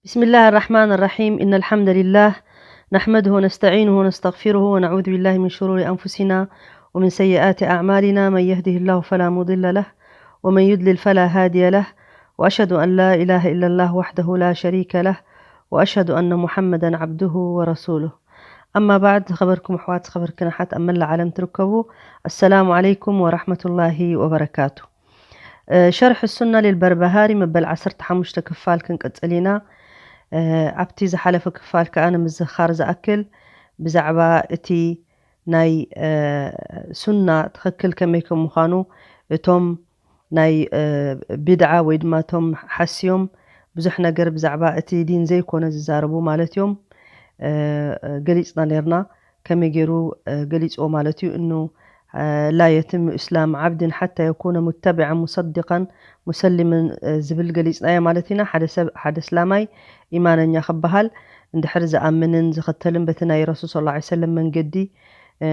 بسم الله الرحمن الرحيم. إن الحمد لله نحمده ونستعينه ونستغفره ونعوذ بالله من شرور أنفسنا ومن سيئات أعمالنا. من يهده الله فلا مضل له ومن يضلل فلا هادي له. وأشهد أن لا إله إلا الله وحده لا شريك له. وأشهد أن محمدا عبده ورسوله. أما بعد، خبركم أحوات، خبر كنحات أمل عالم تركبوا. السلام عليكم ورحمة الله وبركاته. ሸርሒ ሱና ሊልበርበሃሪ መበል ዓሰርተ ሓሙሽተ ክፋል ክንቅጽል ኢና። ኣብቲ ዝሓለፈ ክፋል ከኣ ንምዝኻር ዝኣክል ብዛዕባ እቲ ናይ ሱና ትኽክል ከመይ ከም ምዃኑ፣ እቶም ናይ ቢድዓ ወይ ድማ እቶም ሓስዮም ብዙሕ ነገር ብዛዕባ እቲ ዲን ዘይኮነ ዝዛረቡ ማለት እዮም፣ ገሊጽና ነርና። ከመይ ገይሩ ገሊጽዎ ማለት እዩ። እኑ لا يتم إسلام عبد حتى يكون متبعا مصدقا مسلما ዝብል ገሊጽናዮ ማለት ኢና። ሓደ ሰብ፣ ሓደ እስላማይ ኢማነኛ ክበሃል እንድሕር ዝኣምንን ዝኽተልን በቲ ናይ ረሱል صلى الله عليه وسلم መንገዲ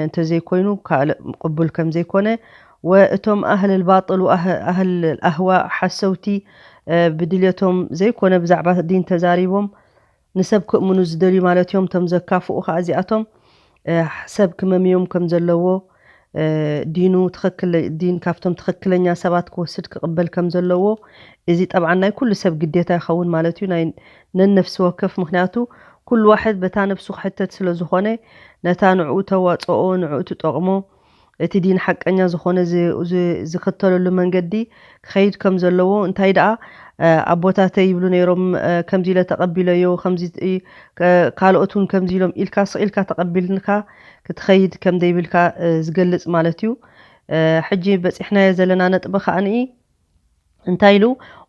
እንተዘይኮይኑ ካልእ ቅቡል ከም ዘይኮነ፣ ወእቶም ኣህል الباطل وأهل الأهواء ሓሰውቲ ብድልየቶም ዘይኮነ ብዛዕባ ዲን ተዛሪቦም ንሰብ ክእምኑ ዝደልዩ ማለት እዮም። እቶም ዘካፍኡ ኸዓ እዚኣቶም ሰብ ክመምዮም ከም ዘለዎ፣ ዲኑ ትኽክል፣ ዲን ካብቶም ትኽክለኛ ሰባት ክወስድ ክቕበል ከም ዘለዎ፣ እዚ ጠብዓን ናይ ኩሉ ሰብ ግዴታ ይኸውን ማለት እዩ። ናይ ነነፍሲ ወከፍ፣ ምኽንያቱ ኩሉ ዋሕድ በታ ነፍሱ ክሕተት ስለ ዝኾነ፣ ነታ ንዕኡ ተዋፅኦ፣ ንዕኡ ትጠቕሞ፣ እቲ ዲን ሓቀኛ ዝኾነ ዝ-፣ ዝ-፣ ዝኽተለሉ መንገዲ ክኸይድ ከም ዘለዎ፣ እንታይ ደኣ ኣቦታተይ ይብሉ ነይሮም፣ ከምዚ ኢለ ተቐቢለዮ፣ ከምዚ ካልኦት እውን ከምዚ ኢሎም ኢልካ ስቕ ኢልካ ተቐቢልካ ክትኸይድ ከም ዘይብልካ ዝገልጽ ማለት እዩ። ሕጂ በጺሕናዮ ዘለና ነጥቢ ከኣ ንኢ እንታይ ኢሉ?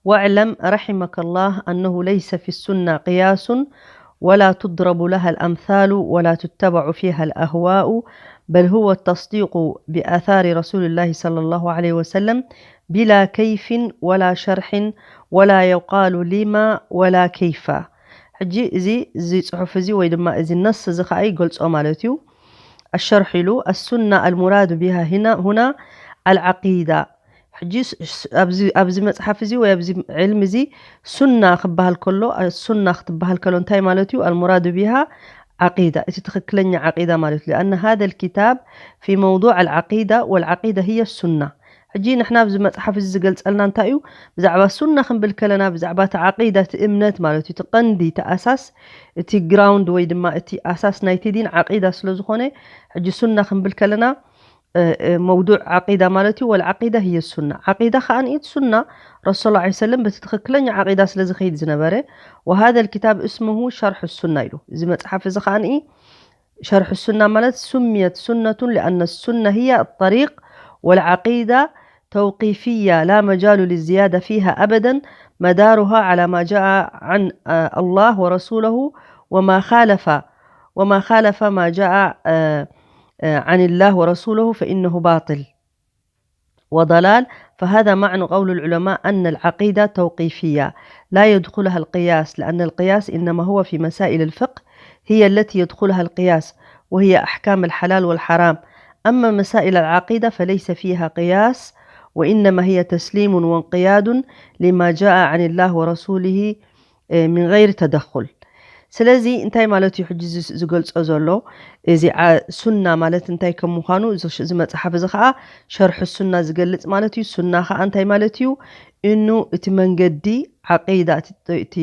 واعلم رحمك الله أنه ليس في السنة قياس ولا تضرب لها الأمثال ولا تتبع فيها الأهواء، بل هو التصديق بآثار رسول الله صلى الله عليه وسلم بلا كيف ولا شرح ولا يقال لما ولا كيف. ሕጂ እዚ፣ እዚ ጽሑፍ እዚ ወይ ድማ እዚ ነስ እዚ ኸኣ ይገልጾ ማለት እዩ። الشرح ኢሉ السنة المراد بها هنا، هنا العقيدة። ሕጂ ኣብዚ፣ ኣብዚ መጽሓፍ እዚ ወይ ኣብዚ ዕልሚ እዚ ሱና ክበሃል ከሎ፣ ሱና ክትበሃል ከሎ እንታይ ማለት እዩ? المراد بها عقيدة، እቲ ትኽክለኛ ዓቂዳ ማለት እዩ። لأن هذا الكتاب في موضوع العقيدة والعقيدة هي السنة። ሕጂ ንሕና ኣብዚ መጽሓፍ እዚ ዝገልጸልና እንታይ እዩ? ብዛዕባ ሱና ክንብል ከለና ብዛዕባ እቲ ዓቂዳ፣ እቲ እምነት ማለት እዩ። እቲ ቀንዲ፣ እቲ ኣሳስ፣ እቲ ግራውንድ ወይ ድማ እቲ ኣሳስ ናይቲ ዲን ዓቂዳ ስለ ዝኾነ፣ ሕጂ ሱና ክንብል ከለና መውዱዕ ዓቂዳ ማለት እዩ። والعقيدة هي السنة። ዓቂዳ ከኣ ንኢት ሱና ረሱል صلى الله عليه وسلم በቲ ትኽክለኛ ዓቂዳ ስለ ዝኸይድ ዝነበረ وهذا الكتاب اسمه شرح السنة ኢሉ። እዚ መጽሓፍ እዚ ከኣ ንኢ شرح السنة ማለት سميت سنة لأن السنة هي الطريق والعقيدة توقيفية لا مجال للزيادة فيها أبدا، مدارها على ما جاء عن الله ورسوله، وما خالف، وما خالف ما جاء عن الله ورسوله فإنه باطل وضلال. فهذا معنى قول العلماء أن العقيدة توقيفية لا يدخلها القياس، لأن القياس إنما هو في مسائل الفقه، هي التي يدخلها القياس، وهي أحكام الحلال والحرام. أما مسائل العقيدة فليس فيها قياس، وإنما هي تسليم وانقياد لما جاء عن الله ورسوله من غير تدخل. ስለዚ እንታይ ማለት እዩ ሕጂ ዝገልጾ ዘሎ? እዚ ሱና ማለት እንታይ ከም ምዃኑ እዚ መጽሓፍ እዚ ኸዓ ሸርሒ ሱና ዝገልጽ ማለት እዩ። ሱና ኸዓ እንታይ ማለት እዩ? እኑ እቲ መንገዲ ዓቂዳ፣ እቲ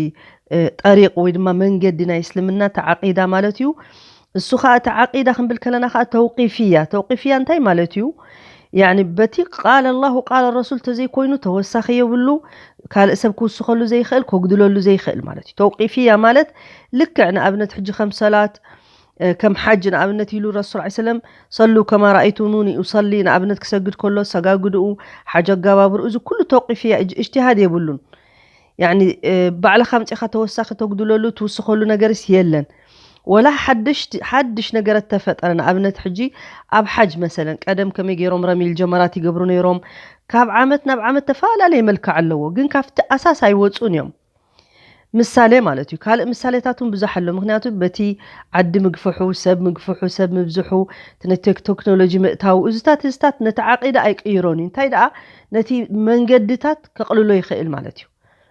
ጠሪቕ ወይ ድማ መንገዲ ናይ እስልምና እቲ ዓቂዳ ማለት እዩ። እሱ ኸዓ እቲ ዓቂዳ ክንብል ከለና ኸዓ ተውቂፍያ። ተውቂፍያ እንታይ ማለት እዩ? ያኒ በቲ ቃል ኣላሁ ቃል ረሱል ተዘይኮይኑ ተወሳኺ የብሉ። ካልእ ሰብ ክውስኸሉ ዘይኽእል፣ ከጉድለሉ ዘይኽእል ማለት እዩ። ተውቂፍያ ማለት ልክዕ ንኣብነት ሕጂ ከም ሰላት፣ ከም ሓጅ ንኣብነት ኢሉ ረሱል ዐለይሂ ሰለም ሰሉ ከማ ረኣይቱሙኒ ኡሰሊ፣ ንኣብነት ክሰግድ ከሎ ሰጋግድኡ፣ ሓጅ ኣጋባብርኡ፣ እዚ ኩሉ ተውቂፍያ፣ እጅትሃድ የብሉን። ያኒ ባዕልኻ ኣምጺኻ ተወሳኺ ተጉድለሉ ትውስኸሉ ነገርስ የለን። ወላ ሓድሽ፣ ሓድሽ ነገር ተፈጠረ፣ ንኣብነት ሕጂ ኣብ ሓጅ መሰለን ቀደም ከመይ ገይሮም ረሚል ጀመራት ይገብሩ ነይሮም፣ ካብ ዓመት ናብ ዓመት ተፈላለየ መልክዕ ኣለዎ፣ ግን ካብቲ ኣሳስ ኣይወፁን እዮም። ምሳሌ ማለት እዩ። ካልእ ምሳሌታት እውን ብዙሕ ኣሎ። ምክንያቱ በቲ ዓዲ ምግፍሑ፣ ሰብ ምግፍሑ፣ ሰብ ምብዝሑ፣ እቲ ነቲ ቴክኖሎጂ ምእታው፣ እዚታት፣ እዚታት ነቲ ዓቂዳ ኣይቅይሮን እዩ። እንታይ ደኣ ነቲ መንገድታት ከቕልሎ ይኽእል ማለት እዩ።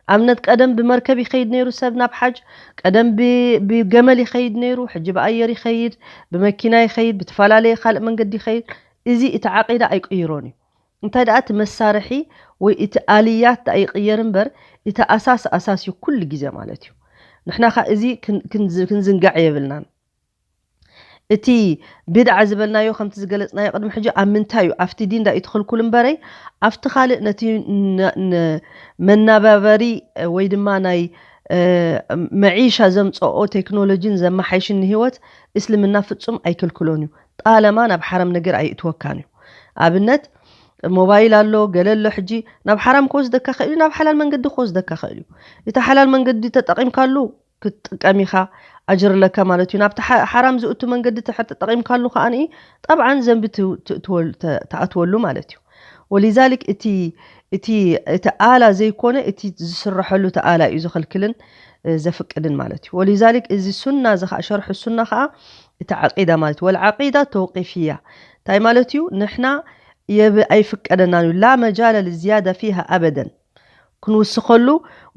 ኣብነት ቀደም ብመርከብ ይኸይድ ነይሩ ሰብ ናብ ሓጅ፣ ቀደም ብ- ብገመል ይኸይድ ነይሩ፣ ሕጂ ብኣየር ይኸይድ፣ ብመኪና ይኸይድ፣ ብተፈላለየ ካልእ መንገዲ ይኸይድ። እዚ እቲ ዓቂዳ ኣይቅይሮን እዩ። እንታይ ደኣ እቲ መሳርሒ ወይ እቲ ኣልያት ደኣ ይቕየር እምበር፣ እቲ ኣሳስ ኣሳስ እዩ ኩሉ ግዜ ማለት እዩ። ንሕና ኸ እዚ ክን- ክንዝ- ክንዝንጋዕ የብልናን። እቲ ቢድዓ ዝበልናዮ ከምቲ ዝገለጽናዮ ቅድሚ ሕጂ ኣብ ምንታይ እዩ? ኣብቲ ዲን ዳ እዩ ትኽልኩል እምበረይ፣ ኣብቲ ካልእ ነቲ ነ- ነ- መናባበሪ ወይ ድማ ናይ መዒሻ ዘምፀኦ ቴክኖሎጂን ዘመሓይሽን ንህይወት እስልምና ፍጹም ኣይክልክሎን እዩ። ጣለማ ናብ ሓራም ነገር ኣይእትወካን እዩ። ኣብነት ሞባይል ኣሎ፣ ገለ ኣሎ። ሕጂ ናብ ሓራም ክወስደካ ክእል እዩ፣ ናብ ሓላል መንገዲ ክወስደካ ክእል እዩ። እቲ ሓላል መንገዲ ተጠቂምካሉ ክትጥቀም ኢኻ፣ ኣጅር ኣለካ ማለት እዩ። ናብቲ ሓ- ሓራም ዝእቱ መንገዲ ተሕር ተጠቂምካሉ ከኣ ጠብዓን ዘንቢ ት- ት- ትወል- ተ- ትኣትወሉ ማለት እዩ። ወሊዛሊክ እቲ እቲ እቲ ኣላ ዘይኮነ እቲ ዝስረሐሉ እቲ ኣላ እዩ ዝኽልክልን እ፣ ዘፍቅድን ማለት እዩ። ወሊዛሊክ እዚ ሱና እዚ ከዓ ሸርሑ ሱና ከዓ እቲ ዓቂዳ ማለት እዩ። ወልዓቂዳ ተውቂፍያ እንታይ ማለት እዩ? ንሕና የብ ኣይፍቀደናን እዩ። ላ መጃለ ልዝያዳ ፊሃ ኣበደን። ክንውስኸሉ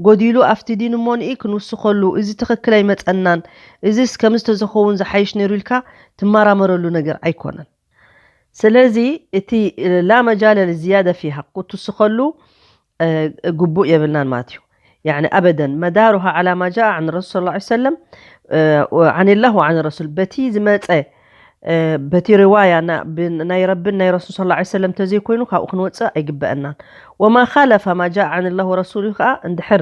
ጎዲሉ ኣብቲ ዲን እሞ ንኢ ክንውስኸሉ፣ እዚ ትኽክል ኣይመፀናን፣ እዚስ ከምዚ ተዝኸውን ዝሓይሽ ነይሩ ኢልካ ትመራመረሉ ነገር ኣይኮነን። ስለዚ እቲ ላ መጃለ ልዝያደ ፊሃ ክትውስኸሉ እ፣ ግቡእ የብልናን ማለት እዩ። يعني أبدا مدارها على ما جاء عن الرسول صلى الله عليه وسلم عن الله وعن الرسول በቲ ዝመፀ እ፣ በቲ ርዋያ ና- ብ- ናይ ረብን ናይ ረሱል صلى الله عليه وسلم ተዘይኮይኑ ካብኡ ክንወፅእ ኣይግበአናን። وما خالف ما جاء عن الله ورسوله ከዓ እንድሕር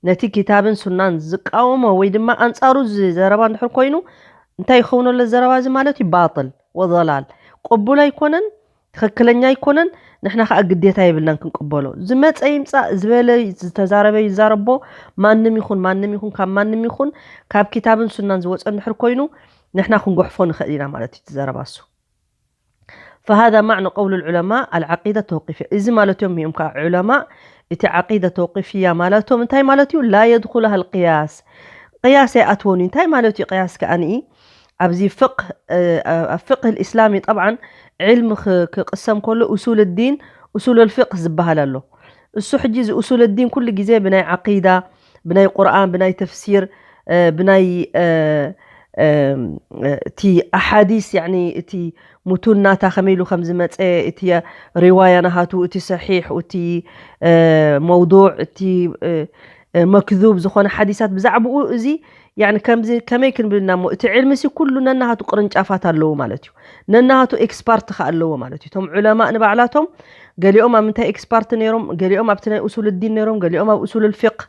ነቲ ኪታብን ሱናን ዝቃወሞ ወይ ድማ ኣንፃሩ ዝዘረባ እንድሕር ኮይኑ እንታይ ይኸውን ኣሎ ዘረባ እዚ ማለት እዩ? ባጥል ወضላል ቅቡል ኣይኮነን፣ ትኽክለኛ ኣይኮነን። ንሕና ከዓ ግዴታ የብልናን ክንቅበሎ። ዝመፀ ይምፃእ፣ ዝበለ ዝተዛረበ ይዛረቦ፣ ማንም ይኹን ማንም ይኹን ካብ ማንም ይኹን ካብ ኪታብን ሱናን ዝወፀ እንድሕር ኮይኑ ንሕና ክንጎሕፎ ንኽእል ኢና ማለት እዩ እቲ ዘረባ እሱ። فهذا معنى قول العلماء العقيدة التوقيفية። እዚ ማለት እዮም እዮም ከዓ ዑለማ እቲ ዓቂደ ተውቂፍያ ማለቶም እንታይ ማለት እዩ? لا يدخلها القياس። ቅያስ ኣይኣትወን እዩ። እንታይ ማለት እዩ ቅያስ ከኣኒ? ኣብዚ ፍቅህ እ፣ ኣብ ፍቅህ الإسلامي طبعا علم ክ- ክቅሰም ከሎ أصول الدين أصول الفقه ዝበሃል ኣሎ። እሱ ሕጂ እዚ أصول الدين ኩሉ ግዜ ብናይ ዓቂዳ፣ ብናይ ቁርኣን፣ ብናይ ተፍሲር እ፣ ብናይ እ፣ እ፣ እቲ ኣሓዲስ يعني እቲ ሙቱን ናታ ከመይ ኢሉ ከም ዝመፀ፣ እቲ ሪዋያ ናሃቱ፣ እቲ ሰሒሕ፣ እቲ እ፣ መውዱዕ፣ እቲ እ፣ እ፣ መክዙብ ዝኾነ ሓዲሳት ብዛዕባኡ እዚ يعني ከምዚ ከመይ ክንብል ኢና እሞ እቲ ዕልሚ ሲ ኩሉ ነናሃቱ ቅርንጫፋት ኣለዎ ማለት እዩ። ነናሃቱ ኤክስፓርት ከ ኣለዎ ማለት እዩ። እቶም ዑለማእ ንባዕላቶም ገሊኦም ኣብ ምንታይ ኤክስፓርት ነይሮም፣ ገሊኦም ኣብቲ ናይ أصول الدين ነይሮም፣ ገሊኦም ኣብ أصول الفقه።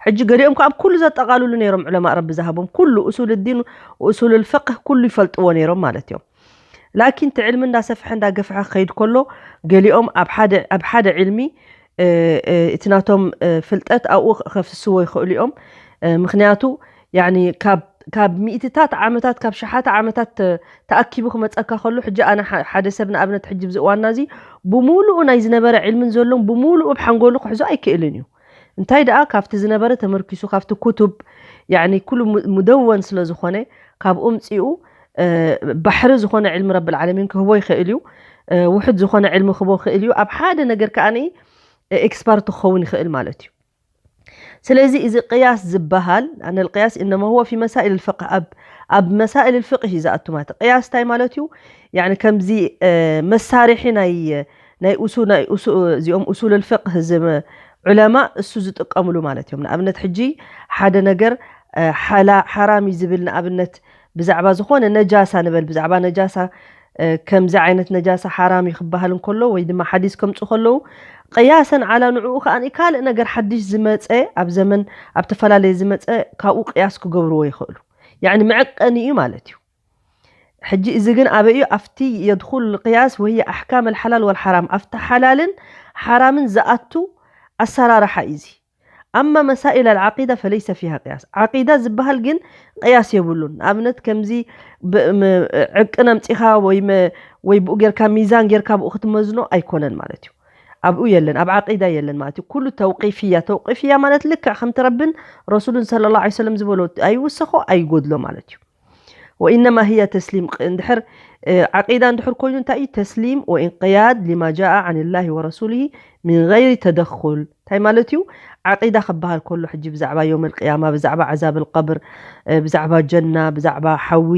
ሕጂ ገሊኦም ከ ኣብ ኩሉ ዘጠቓልሉ ነይሮም ዑለማእ ረቢ ዝሃቦም ኩሉ أصول الدين وأصول الفقه ኩሉ ይፈልጥዎ ነይሮም ማለት እዮም። ላኪን እቲ ዕልሚ እንዳሰፍሐ እንዳገፍሐ ክኸይድ ከሎ ገሊኦም ኣብ ሓደ ኣብ ሓደ ዕልሚ እ፣ እ፣ እቲ ናቶም እ፣ ፍልጠት ኣብኡ ከፍስስዎ ይኽእሉ እዮም። እ፣ ምኽንያቱ يعني ካብ ካብ ሚእትታት ዓመታት ካብ ሸሓት ዓመታት ተ- ተኣኪቡ ክመፀካ ከሎ ሕጂ ኣነ ሓ- ሓደ ሰብ ንኣብነት ሕጂ ብዚ እዋንና እዚ ብምሉኡ ናይ ዝነበረ ዕልምን ዘሎን ብምሉኡ ኣብ ሓንጎሉ ክሕዞ ኣይክእልን እዩ። እንታይ ደኣ ካብቲ ዝነበረ ተመርኪሱ ካብቲ ኩቱብ يعني ኩሉ ሙ- ሙደወን ስለ ዝኾነ ካብኡ ምፅኡ እ፣ ባሕሪ ዝኾነ ዕልሚ ረብል ዓለሚን ክህቦ ይኽእል እዩ። እ፣ ውሑድ ዝኾነ ዕልሚ ክህቦ ይኽእል እዩ። ኣብ ሓደ ነገር ከኣ ኤክስፐርት ክኸውን ይኽእል ማለት እዩ። ስለዚ እዚ ቅያስ ዝበሃል أن القياس إنما هو في مسائل الفقه ኣብ ኣብ መሳኢል الفقه እዩ ዝኣቱ ማለት ቅያስ እንታይ ማለት እዩ? يعني ከምዚ እ፣ መሳርሒ ናይ ናይ ኡሱ ናይ ኡሱ እዚኦም أصول الفقه እዚ ዑለማ እሱ ዝጥቀምሉ ማለት እዮም። ንኣብነት ሕጂ ሓደ ነገር እ፣ ሓላ ሓራም እዩ ዝብል ንኣብነት ብዛዕባ ዝኾነ ነጃሳ ንበል ብዛዕባ ነጃሳ እ፣ ከምዚ ዓይነት ነጃሳ ሓራም እዩ ክበሃል እንከሎ ወይ ድማ ሓዲስ ከምፁ ከለዉ ቅያሰን ዓላ ንዕኡ ከዓ ካልእ ነገር ሓድሽ ዝመፀ ኣብ ዘመን ኣብ ተፈላለየ ዝመፀ ካብኡ ቅያስ ክገብርዎ ይኽእሉ። ያዕኒ መዐቀኒ እዩ ማለት እዩ። ሕጂ እዚ ግን ኣበይ እዩ? ኣብቲ የድኹል ቅያስ ወህየ ኣሕካም ኣልሓላል ወልሓራም ኣብቲ ሓላልን ሓራምን ዝኣቱ ኣሰራርሓ እዩ እዚ። ኣማ መሳኢል ኣልዓቂዳ ፈለይሰ ፊሃ ቅያስ ዓቂዳ ዝበሃል ግን ቅያስ የብሉን። ንኣብነት ከምዚ ብ- ም- ዕቅን ኣምፂኻ ወይ መ- ወይ ብኡ ጌርካ ሚዛን ጌርካ ብኡ ክትመዝኖ ኣይኮነን ማለት እዩ። ኣብኡ የለን፣ ኣብ ዓቂዳ የለን ማለት እዩ። ኩሉ ተውቂፍያ ተውቂፍያ ማለት ልክዕ ከምቲ ረብን ረሱሉን صلى الله عليه وسلم ዝበሎ ኣይውሰኾ ኣይጎድሎ ማለት እዩ። وإنما هي تسليم، እንድሕር ዓቂዳ እንድሕር ኮይኑ እንታይ እዩ? ተስሊም ወኢንቅያድ ሊማ ጃአ ዓን ላሂ ወረሱሊሂ ሚን ገይሪ ተደኹል። እንታይ ማለት እዩ? ዓቂዳ ክበሃል ከሎ ሕጂ ብዛዕባ የውመል ቅያማ፣ ብዛዕባ ዓዛብል ቀብር፣ ብዛዕባ ጀና፣ ብዛዕባ ሓዊ፣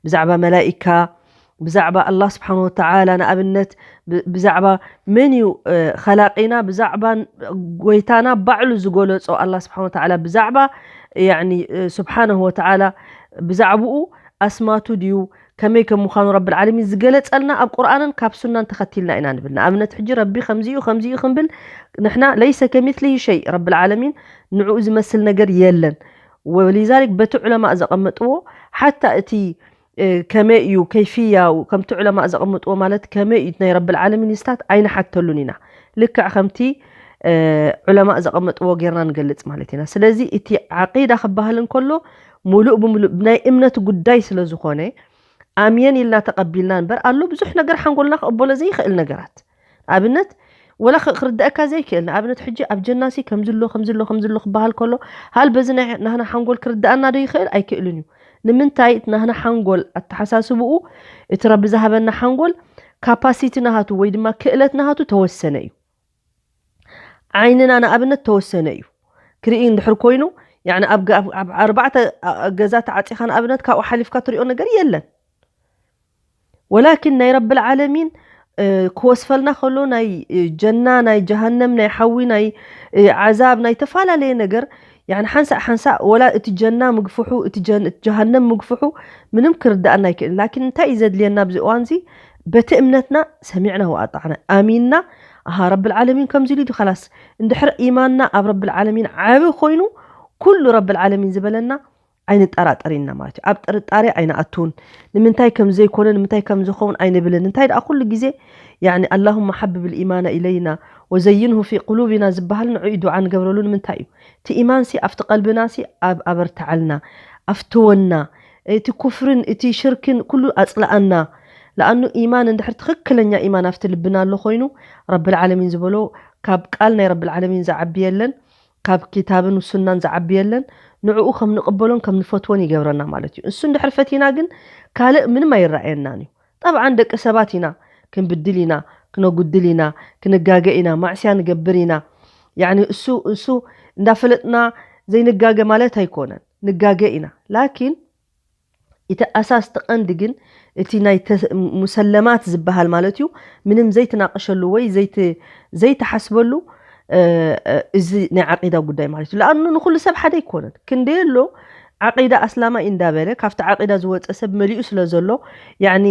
ብዛዕባ መላኢካ፣ ብዛዕባ ኣላህ ስብሓን ወተዓላ ንኣብነት ብዛዕባ መን እዩ ኸላቂና፣ ብዛዕባ ጎይታና ባዕሉ ዝገለጾ ኣላህ ስብሓን ወተዓላ ብዛዕባ ስብሓንሁ ወተዓላ ብዛዕባኡ ኣስማቱ ድዩ ከመይ ከም ምዃኑ ረብል ዓለሚን ዝገለጸልና ኣብ ቁርኣንን ካብ ሱናን ተኸቲልና ኢና ንብል። ንኣብነት ሕጂ ረቢ ከምዚ እዩ ከምዚ እዩ ክንብል ንሕና ለይሰ ከሚስሊሂ ሸይ ረብል ዓለሚን ንዕኡ ዝመስል ነገር የለን። ወሊዛሊክ በቲ ዑለማእ ዘቐመጥዎ ሓታ እቲ ከመይ እዩ ከይፍያ ከምቲ ዑለማእ ዘቐምጥዎ ማለት ከመይ እዩ ናይ ረብል ዓለሚን ስታት ኣይንሓተሉን ኢና። ልክዕ ከምቲ ዑለማእ ዘቐመጥዎ ጌርና ንገልጽ ማለት ኢና። ስለዚ እቲ ዓቂዳ ክበሃል እንከሎ ሙሉእ ብሙሉእ ናይ እምነት ጉዳይ ስለ ዝኾነ ኣምየን ኢልና ተቐቢልና እምበር ኣሎ ብዙሕ ነገር ሓንጎልና ክቕበሎ ዘይኽእል ነገራት ኣብነት ወላ ክርዳእካ ዘይክእል ንኣብነት ሕጂ ኣብ ጀናሲ ከምዝሎ ከምዝሎ ከምዝሎ ክበሃል ከሎ ሃል በዚ ናህና ሓንጎል ክርዳእና ዶ ይኽእል? ኣይክእልን እዩ። ንምንታይ እቲ ናህና ሓንጎል ኣተሓሳስብኡ እቲ ረቢ ዝሃበና ሓንጎል ካፓሲቲ ናሃቱ ወይ ድማ ክእለት ናሃቱ ተወሰነ እዩ። ዓይንና ንኣብነት ተወሰነ እዩ። ክርኢ እንድሕር ኮይኑ ኣብ ኣርባዕተ ገዛ ተዓፂኻ ንኣብነት ካብኡ ሓሊፍካ ትሪኦ ነገር የለን። ወላኪን ናይ ረብል ዓለሚን ክወስፈልና ከሎ ናይ ጀና ናይ ጀሃነም ናይ ሓዊ ናይ ዓዛብ ናይ ተፈላለየ ነገር ሓንሳእ ሓንሳእ ወላ እቲ ጀና ምግፍሑ እቲ ጀሃነም ምግፍሑ ምንም ክርዳእና ኣይክእልን። ላኪን እንታይ እዩ ዘድልየና ኣብዚ እዋን እዚ በቲ እምነትና ሰሚዕና ወኣጣዕና ኣሚንና ኣሃ ረብል ዓለሚን ከምዚ ኢሉ ዩ ኸላስ እንድሕር ኢማንና ኣብ ረብል ዓለሚን ዓቢ ኮይኑ ኩሉ ረብል ዓለሚን ዝበለና ኣይንጠራጠር ኢና ማለት እዩ። ኣብ ጥርጣሬ ኣይንኣቱን። ንምንታይ ከም ዘይኮነ ንምንታይ ከም ዝኸውን ኣይንብልን። እንታይ ደኣ ኩሉ ግዜ ያኒ ኣላሁመ ሓብብ ልኢማና ኢለይና ወዘይንሁ ፊ ቁሉቢና ዝበሃል ንዑ እዩ ዱዓ ንገብረሉ። ንምንታይ እዩ እቲ ኢማንሲ ኣብቲ ቀልብናሲ ኣብ ኣበርትዓልና ኣፍትወና እቲ ኩፍርን እቲ ሽርክን ኩሉ ኣፅልኣና። ለኣኑ ኢማን እንድሕር ትኽክለኛ ኢማን ኣብቲ ልብና ኣሎ ኮይኑ ረብል ዓለሚን ዝበሎ ካብ ቃል ናይ ረብል ዓለሚን ዝዓቢ የለን። ካብ ኪታብን ሱናን ዝዓቢ የለን። ንዕኡ ከም ንቕበሎን ከም ንፈትዎን ይገብረና ማለት እዩ። እሱ እንድሕር ፈቲና ግን ካልእ ምንም ኣይረኣየናን እዩ። ጠብዓን ደቂ ሰባት ኢና፣ ክንብድል ኢና፣ ክነጉድል ኢና፣ ክንጋገ ኢና፣ ማዕስያ ንገብር ኢና። ያኒ እሱ እሱ እንዳፈለጥና ዘይንጋገ ማለት ኣይኮነን። ንጋገ ኢና። ላኪን እቲ ኣሳስ እቲ ቀንዲ ግን እቲ ናይ ሙሰለማት ዝበሃል ማለት እዩ ምንም ዘይትናቅሸሉ ወይ ዘይትሓስበሉ እዚ ናይ ዓቂዳ ጉዳይ ማለት እዩ። ለኣኑ ንኩሉ ሰብ ሓደ ኣይኮነን። ክንደይ ኣሎ ዓቂዳ ኣስላማይ እንዳበለ ካብቲ ዓቂዳ ዝወፀ ሰብ መሊኡ ስለ ዘሎ ያኒ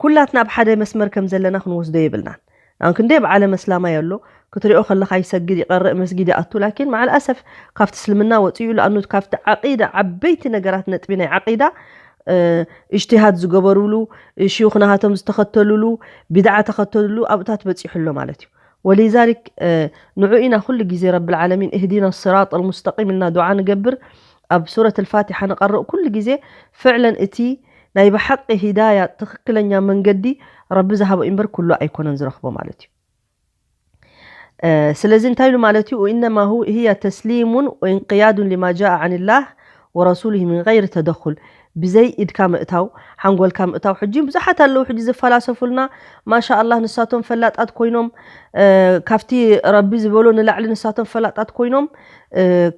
ኩላትና ኣብ ሓደ መስመር ከም ዘለና ክንወስዶ የብልናን። ኣን ክንደይ ኣብ ዓለም ኣስላማይ ኣሎ ክትሪኦ ከለካ ይሰግድ ይቀርእ መስጊድ ይኣቱ ላኪን ማዓል ኣሰፍ ካብቲ እስልምና ወፂኡ ለኣኑ ካብቲ ዓቂዳ ዓበይቲ ነገራት ነጥቢ ናይ ዓቂዳ እጅትሃድ ዝገበሩሉ ሽዩኽ ናሃቶም ዝተኸተሉሉ ቢድዓ ተኸተሉሉ ኣብኡታት በፂሑ ኣሎ ማለት እዩ። ወሊዛሊክ ንዑ ኢና ኩሉ ግዜ ረብል ዓለሚን እህዲና ስራጥ ልሙስተቂም ኢልና ዱዓ ንገብር ኣብ ሱረት ልፋቲሓ ንቐርእ ኩሉ ግዜ ፍዕለን እቲ ናይ ብሓቂ ሂዳያ ትኽክለኛ መንገዲ ረቢ ዝሃቦ እምበር ኩሉ ኣይኮነን ዝረኽቦ ማለት እዩ። ስለዚ እንታይ ኢሉ ማለት እዩ إنما هي تسليم وانقياد لما جاء عن الله ورسوله من غير تدخل ብዘይ ኢድካ ምእታው ሓንጎልካ ምእታው ሕጂ ብዙሓት ኣለዉ ሕጂ ዝፈላሰፉልና ማሻ ኣላህ ንሳቶም ፈላጣት ኮይኖም ካብቲ ረቢ ዝበሎ ንላዕሊ ንሳቶም ፈላጣት ኮይኖም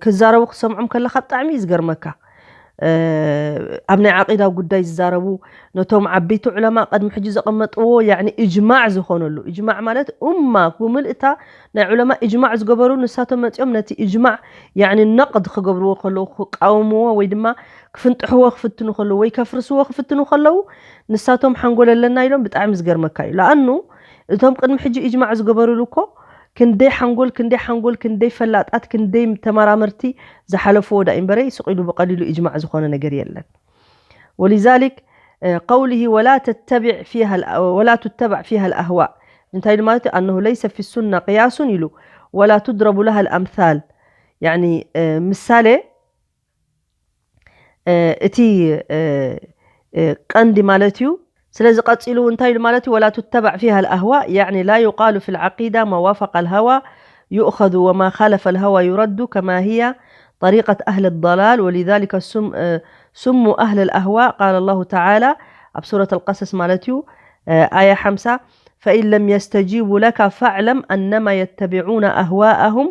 ክዛረቡ ክሰምዖም ከለካ ብጣዕሚ እዩ ዝገርመካ። ኣብ ናይ ዓቂዳ ጉዳይ ዝዛረቡ ነቶም ዓበይቲ ዑለማ ቅድሚ ሕጂ ዘቐመጥዎ ያኒ እጅማዕ ዝኾነሉ እጅማዕ ማለት ኡማ ብምልእታ ናይ ዑለማ እጅማዕ ዝገበሩ ንሳቶም መፂኦም ነቲ እጅማዕ ያኒ ነቕድ ክገብርዎ ከለዉ ክቃወምዎ ወይ ድማ ክፍንጥሕዎ ክፍትኑ ከለዉ ወይ ከፍርስዎ ክፍትኑ ከለዉ ንሳቶም ሓንጎል ኣለና ኢሎም ብጣዕሚ ዝገርመካ እዩ። ለኣኑ እቶም ቅድሚ ሕጂ እጅማዕ ዝገበሩሉ እኮ ክንደይ ሓንጎል ክንደይ ሓንጎል ክንደይ ፈላጣት ክንደይ ተመራመርቲ ዝሓለፍዎ ዳ እምበረ ስቕ ኢሉ ብቐሊሉ እጅማዕ ዝኾነ ነገር የለን። ولذلك قوله ولا تتبع فيها ولا تتبع فيها الأهواء እንታይ ኢሉ ማለት እዩ? أنه ليس في السنة قياس ኢሉ ولا تضرب لها الأمثال يعني ምሳሌ እቲ ቀንዲ ማለት እዩ። ስለዚ ቀፂሉ እንታይ ኢሉ ማለት እዩ? ولا تتبع فيها الأهواء يعني لا يقال في العقيدة ما وافق الهوى يؤخذ وما خالف الهوى يرد كما هي طريقة أهل الضلال ولذلك سم سموا أهل الأهواء، قال الله تعالى، ኣብ ሱረት القصص ማለት እዩ፣ ኣያ ሓምሳ، فإن لم يستجيبوا لك فاعلم أنما يتبعون أهواءهم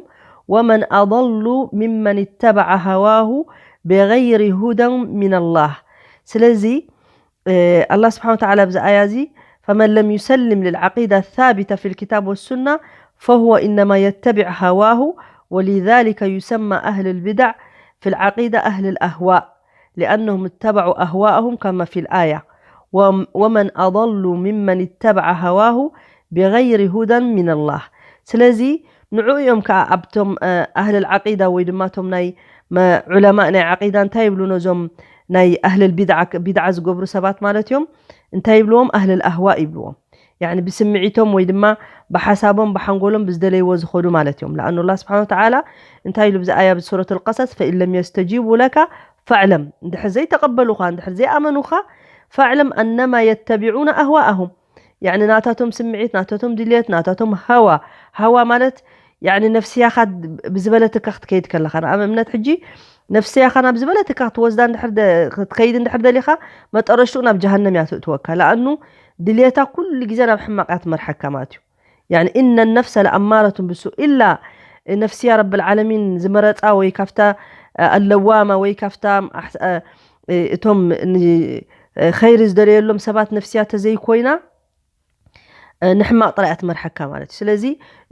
ومن أضل ممن اتبع هواه بغير هدى من الله. ስለዚ ኣላህ ስብሓን ወተዓላ ኣብዚ ኣያ እዚ فمن لم يسلم للعقيدة الثابتة في الكتاب والسنة فهو إنما يتبع هواه ولذلك يسمى أهل البدع في العقيدة أهل الأهواء لأنهم اتبعوا أهواءهم كما في الآية ومن أضل ممن اتبع هواه بغير هدى من الله. ስለዚ ንዑ እዮም ከዓ ኣብቶም ኣህል ዓቂዳ ወይ ድማ ቶም ናይ ዑለማእ ናይ ዓቂዳ እንታይ ይብሉ ነዞም ናይ ኣህል ቢድዓ ዝገብሩ ሰባት ማለት እዮም። እንታይ ይብልዎም? ኣህል ኣህዋእ ይብልዎም። ብስምዒቶም ወይ ድማ ብሓሳቦም ብሓንጎሎም ብዝደለይዎ ዝኸዱ ማለት እዮም። ለኣኑ ላ ስብሓን ወተዓላ እንታይ ኢሉ ብዚ ኣያ ብሱረት ልቀሰስ ፈኢን ለም የስተጂቡ ለካ ፈዕለም፣ እንድሕር ዘይተቐበሉኻ እንድሕር ዘይኣመኑኻ ፈዕለም ኣነማ የተቢዑና ኣህዋኣሁም፣ ያኒ ናታቶም ስምዒት ናታቶም ድልየት ናታቶም ሃዋ፣ ሃዋ ማለት ያኒ ነፍስያኻ ብዝበለትካ ክትከይድ ከለኻ ንኣብ እምነት ሕጂ ነፍስያኻ ናብ ዝበለትካ ክትወስዳ ክትከይድ እንድሕር ደሊኻ መጠረሽትኡ ናብ ጀሃነም እያ ትእትወካ። ለኣኑ ድልየታ ኩሉ ግዜ ናብ ሕማቕ እያ ትመርሓካ ማለት እዩ። ያኒ እነ ነፍሰ ለኣማረቱን ብሱ ኢላ ነፍስያ ረብል ዓለሚን ዝመረፃ ወይ ካፍታ ኣለዋማ ወይ ካፍታ እቶም ኸይሪ ዝደለየሎም ሰባት ነፍስያ ተዘይኮይና ንሕማቕ ጥራይ እያ ትመርሐካ ማለት እዩ። ስለዚ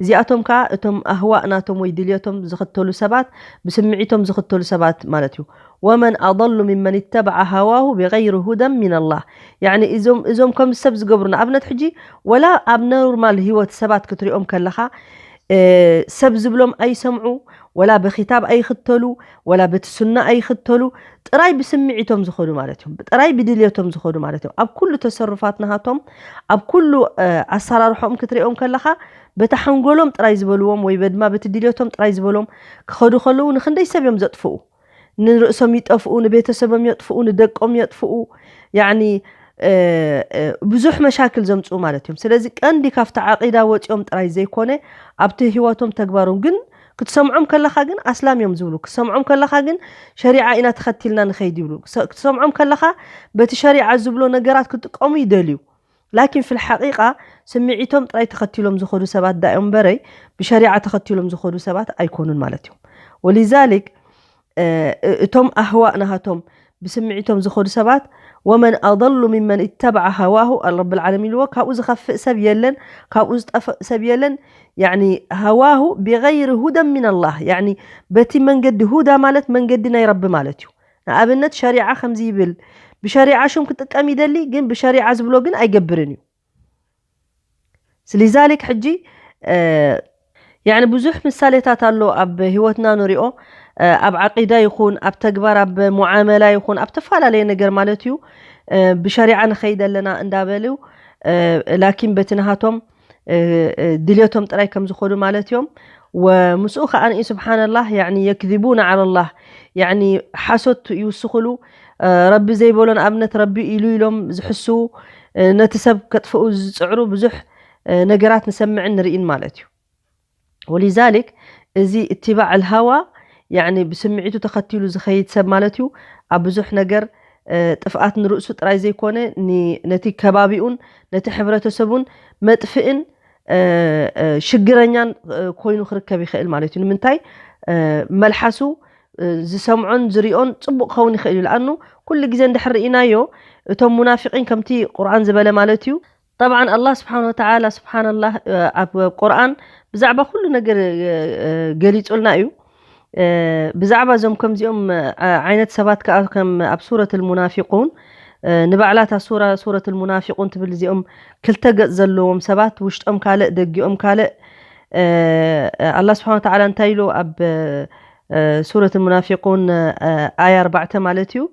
እዚኣቶም ከዓ እቶም ኣህዋእ ናቶም ወይ ድልየቶም ዝኽተሉ ሰባት ብስምዒቶም ዝኽተሉ ሰባት ማለት እዩ። ወመን ኣضሉ ሚመን ተበዐ ሃዋሁ ብገይሪ ሁደን ሚን ኣላህ። ያኒ እዞም እዞም ከም ሰብ ዝገብሩ ንኣብነት ሕጂ ወላ ኣብ ኖርማል ህይወት ሰባት ክትሪኦም ከለኻ ሰብ ዝብሎም ኣይሰምዑ፣ ወላ ብኪታብ ኣይኽተሉ፣ ወላ በቲ ሱና ኣይኽተሉ፣ ጥራይ ብስምዒቶም ዝኸዱ ማለት እዮም። ጥራይ ብድልየቶም ዝኸዱ ማለት እዮም። ኣብ ኩሉ ተሰሩፋት ናሃቶም ኣብ ኩሉ ኣሰራርሖኦም ክትሪኦም ከለኻ በቲ ሓንጎሎም ጥራይ ዝበልዎም ወይ ድማ በቲ ድልየቶም ጥራይ ዝበሎም ክኸዱ ከለዉ ንክንደይ ሰብ እዮም ዘጥፍኡ። ንርእሶም ይጠፍኡ፣ ንቤተሰቦም የጥፍኡ፣ ንደቆም የጥፍኡ። ያኒ ብዙሕ መሻክል ዘምፅኡ ማለት እዮም። ስለዚ ቀንዲ ካብቲ ዓቂዳ ወፂኦም ጥራይ ዘይኮነ ኣብቲ ህይወቶም ተግባሮም ግን ክትሰምዖም ከለኻ ግን ኣስላም እዮም ዝብሉ። ክትሰምዖም ከለኻ ግን ሸሪዓ ኢና ተኸቲልና ንኸይድ ይብሉ። ክትሰምዖም ከለኻ በቲ ሸሪዓ ዝብሎ ነገራት ክጥቀሙ ይደልዩ። ላኪን ፊል ሓቂቃ ስምዒቶም ጥራይ ተኸቲሎም ዝኸዱ ሰባት ዳዮም በረይ ብሸሪዓ ተኸቲሎም ዝኸዱ ሰባት ኣይኮኑን ማለት እዮም። ወሊዛሊክ እቶም ኣህዋእ ናሃቶም ብስምዒቶም ዝኸዱ ሰባት ወመን ኣضሉ ሚመን ተበዐ ሃዋሁ ረብል ዓለሚን ኢልዎ። ካብኡ ዝኸፍእ ሰብ የለን፣ ካብኡ ዝጠፍእ ሰብ የለን። ያኒ ሃዋሁ ብገይሪ ሁደን ሚን ኣላህ፣ ያኒ በቲ መንገዲ ሁዳ ማለት መንገዲ ናይ ረቢ ማለት እዩ። ንኣብነት ሸሪዓ ከምዚ ይብል፣ ብሸሪዓ ሹም ክጥቀም ይደሊ፣ ግን ብሸሪዓ ዝብሎ ግን ኣይገብርን እዩ። ስሊዛሊክ ሕጂ ያኒ ብዙሕ ምሳሌታት ኣሎ ኣብ ህይወትና ንሪኦ፣ ኣብ ዓቂዳ ይኹን ኣብ ተግባር ኣብ ሙዓመላ ይኹን ኣብ ተፈላለየ ነገር ማለት እዩ። ብሸሪዓ ንኸይድ ኣለና እንዳበሉ ላኪን በቲ ናሃቶም ድልየቶም ጥራይ ከም ዝኾኑ ማለት እዮም። ወምስኡ ከዓ ንኢ ስብሓንላህ ያኒ የክዚቡና ዓለላህ ያኒ ሓሶት ይውስኽሉ። ረቢ ዘይበሎ ንኣብነት ረቢ ኢሉ ኢሎም ዝሕስዉ ነቲ ሰብ ከጥፍኡ ዝፅዕሩ ብዙሕ ነገራት ንሰምዕን ንርኢን ማለት እዩ። ወሊዛሊክ እዚ እትባዕ ልሃዋ ያኒ ብስምዒቱ ተኸቲሉ ዝኸይድ ሰብ ማለት እዩ ኣብ ብዙሕ ነገር ጥፍኣት ንርእሱ ጥራይ ዘይኮነ ነቲ ከባቢኡን ነቲ ሕብረተሰቡን መጥፍእን ሽግረኛን ኮይኑ ክርከብ ይኽእል ማለት እዩ። ንምንታይ? መልሓሱ ዝሰምዖን ዝሪኦን ፅቡቅ ክኸውን ይኽእል እዩ። ለኣኑ ኩሉ ግዜ እንድሕር ርኢናዮ እቶም ሙናፊቂን ከምቲ ቁርኣን ዝበለ ማለት እዩ። ጠብዓን ኣላህ ስብሓን ወተዓላ ስብሓንላህ ኣብ ቁርኣን ብዛዕባ ኩሉ ነገር ገሊፁልና እዩ። ብዛዕባ እዞም ከምዚኦም ዓይነት ሰባት ከዓ ከም ኣብ ሱረት ልሙናፊቁን ንባዕላታ ሱራ ሱረት ልሙናፊቁን ትብል እዚኦም ክልተ ገፅ ዘለዎም ሰባት ውሽጦም ካልእ ደጊኦም ካልእ። ኣላ ስብሓን ወተዓላ እንታይ ኢሉ ኣብ ሱረት ልሙናፊቁን ኣያ ኣርባዕተ ማለት እዩ።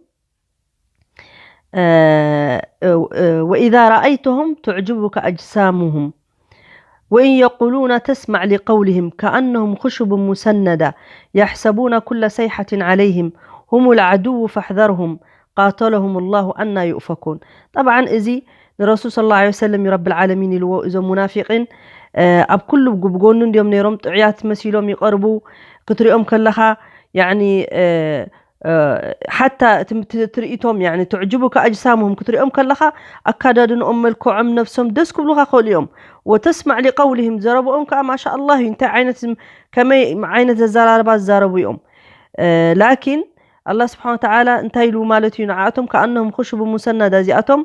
وإذا رأيتهم تعجبك أجسامهم وإن يقولون تسمع لقولهم كأنهم خشب مسندة يحسبون كل صيحة عليهم هم العدو فاحذرهم قاتلهم الله أنى يؤفكون. طبعا እዚ ንረሱል صلى الله عليه وسلم እዩ ረብል ዓለሚን ኢልዎ። እዞም ሙናፊቂን ኣብ ኩሉ ብጎኑ እንዲዮም ነይሮም፣ ጥዑያት መሲሎም ይቐርቡ። ክትሪኦም ከለኻ ያኒ ሓታ ትርኢቶም يعني تعجبك أجسامهم ክትሪኦም ከለኻ ኣካዳድንኦም መልክዖም ነፍሶም ደስ ክብሉኻ ክእሉ እዮም። وتسمع لقولهم ዘረብኦም ከዓ ما شاء الله እዩ እንታይ ዓይነት ከመይ ዓይነት ዘዘራርባ ዝዛረቡ እዮም። ላኪን ኣላህ ስብሓን ወተዓላ እንታይ ኢሉ ማለት እዩ ንዓኣቶም كأنهم خشب مسندة እዚኣቶም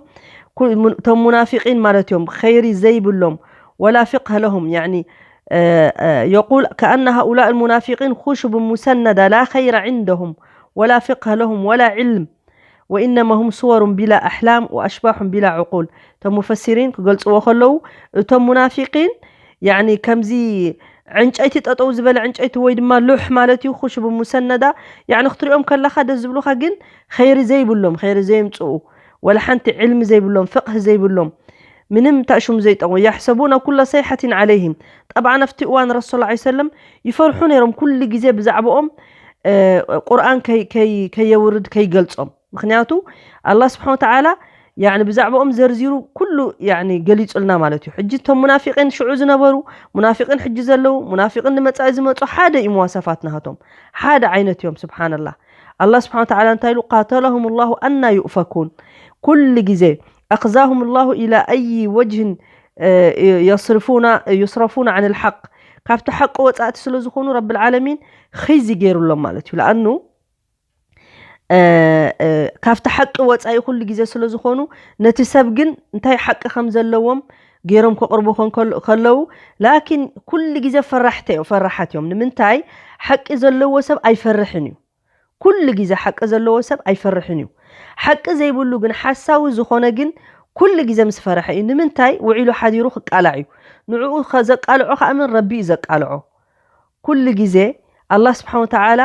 እቶም ሙናፊቂን ማለት እዮም ኸይሪ ዘይብሎም ولا فقه لهم يعني يقول كأن هؤلاء المنافقين خشب مسندة لا خير عندهم ولا فقه لهم ولا علم وإنما هم صور بلا أحلام وأشباح بلا عقول እቶም ሙፈሲሪን ክገልፅዎ ከለዉ እቶም ሙናፊቂን يعني ከምዚ ዕንጨይቲ ጠጠው ዝበለ ዕንጨይቲ ወይ ድማ ሉሕ ማለት እዩ خشب مسندة يعني ክትሪኦም ከለኻ ደስ ዝብሉኻ ግን ኸይሪ ዘይብሎም ኸይሪ ዘየምፅኡ ولا ሓንቲ علم ዘይብሎም فقه ዘይብሎም ምንም ታሽሙ ዘይጠቕሙ يحسبون كل صيحة عليهم طبعا ኣብቲ እዋን ረሱል ላ ሰለም ይፈርሑ ነይሮም ኩሉ ግዜ ብዛዕባኦም ቁርኣን ከየውርድ ከይገልጾም ምክንያቱ ኣላ ስብሓን ተዓላ ብዛዕባኦም ዘርዚሩ ኩሉ ገሊጹልና ማለት እዩ ሕጂ እቶም ሙናፊቂን ሽዑ ዝነበሩ ሙናፊቂን ሕጂ ዘለዉ ሙናፊቂን ንመጻኢ ዝመፁ ሓደ እዩ መዋሰፋት ናሃቶም ሓደ ዓይነት እዮም ስብሓንላ ኣላ ስብሓን ተዓላ እንታይ ኢሉ قاتلهم الله أنى يؤفكون ኩሉ ግዜ أخزاهم الله إلى أي وجه يصرفون يصرفون عن الحق ካብቲ ሓቂ ወፃእቲ ስለ ዝኾኑ ረቢ ዓለሚን ኺዚ ገይሩሎም ማለት እዩ ለኣኑ ካብቲ ሓቂ ወፃኢ ኩሉ ግዜ ስለ ዝኾኑ ነቲ ሰብ ግን እንታይ ሓቂ ከም ዘለዎም ገይሮም ከቕርቡ ከለዉ ላኪን ኩሉ ግዜ ፈራሕቲ እዮም ፈራሓት እዮም ንምንታይ ሓቂ ዘለዎ ሰብ ኣይፈርሕን እዩ ኩሉ ግዜ ሓቂ ዘለዎ ሰብ ኣይፈርሕን እዩ ሓቂ ዘይብሉ ግን ሓሳዊ ዝኾነ ግን ኩሉ ግዜ ምስ ፈረሐ እዩ ንምንታይ ውዒሉ ሓዲሩ ክቃላዕ እዩ ንዕኡ ዘቃልዖ ከዓ ምን ረቢ እዩ ዘቃልዖ ኩሉ ግዜ ኣላህ ስብሓን ወተዓላ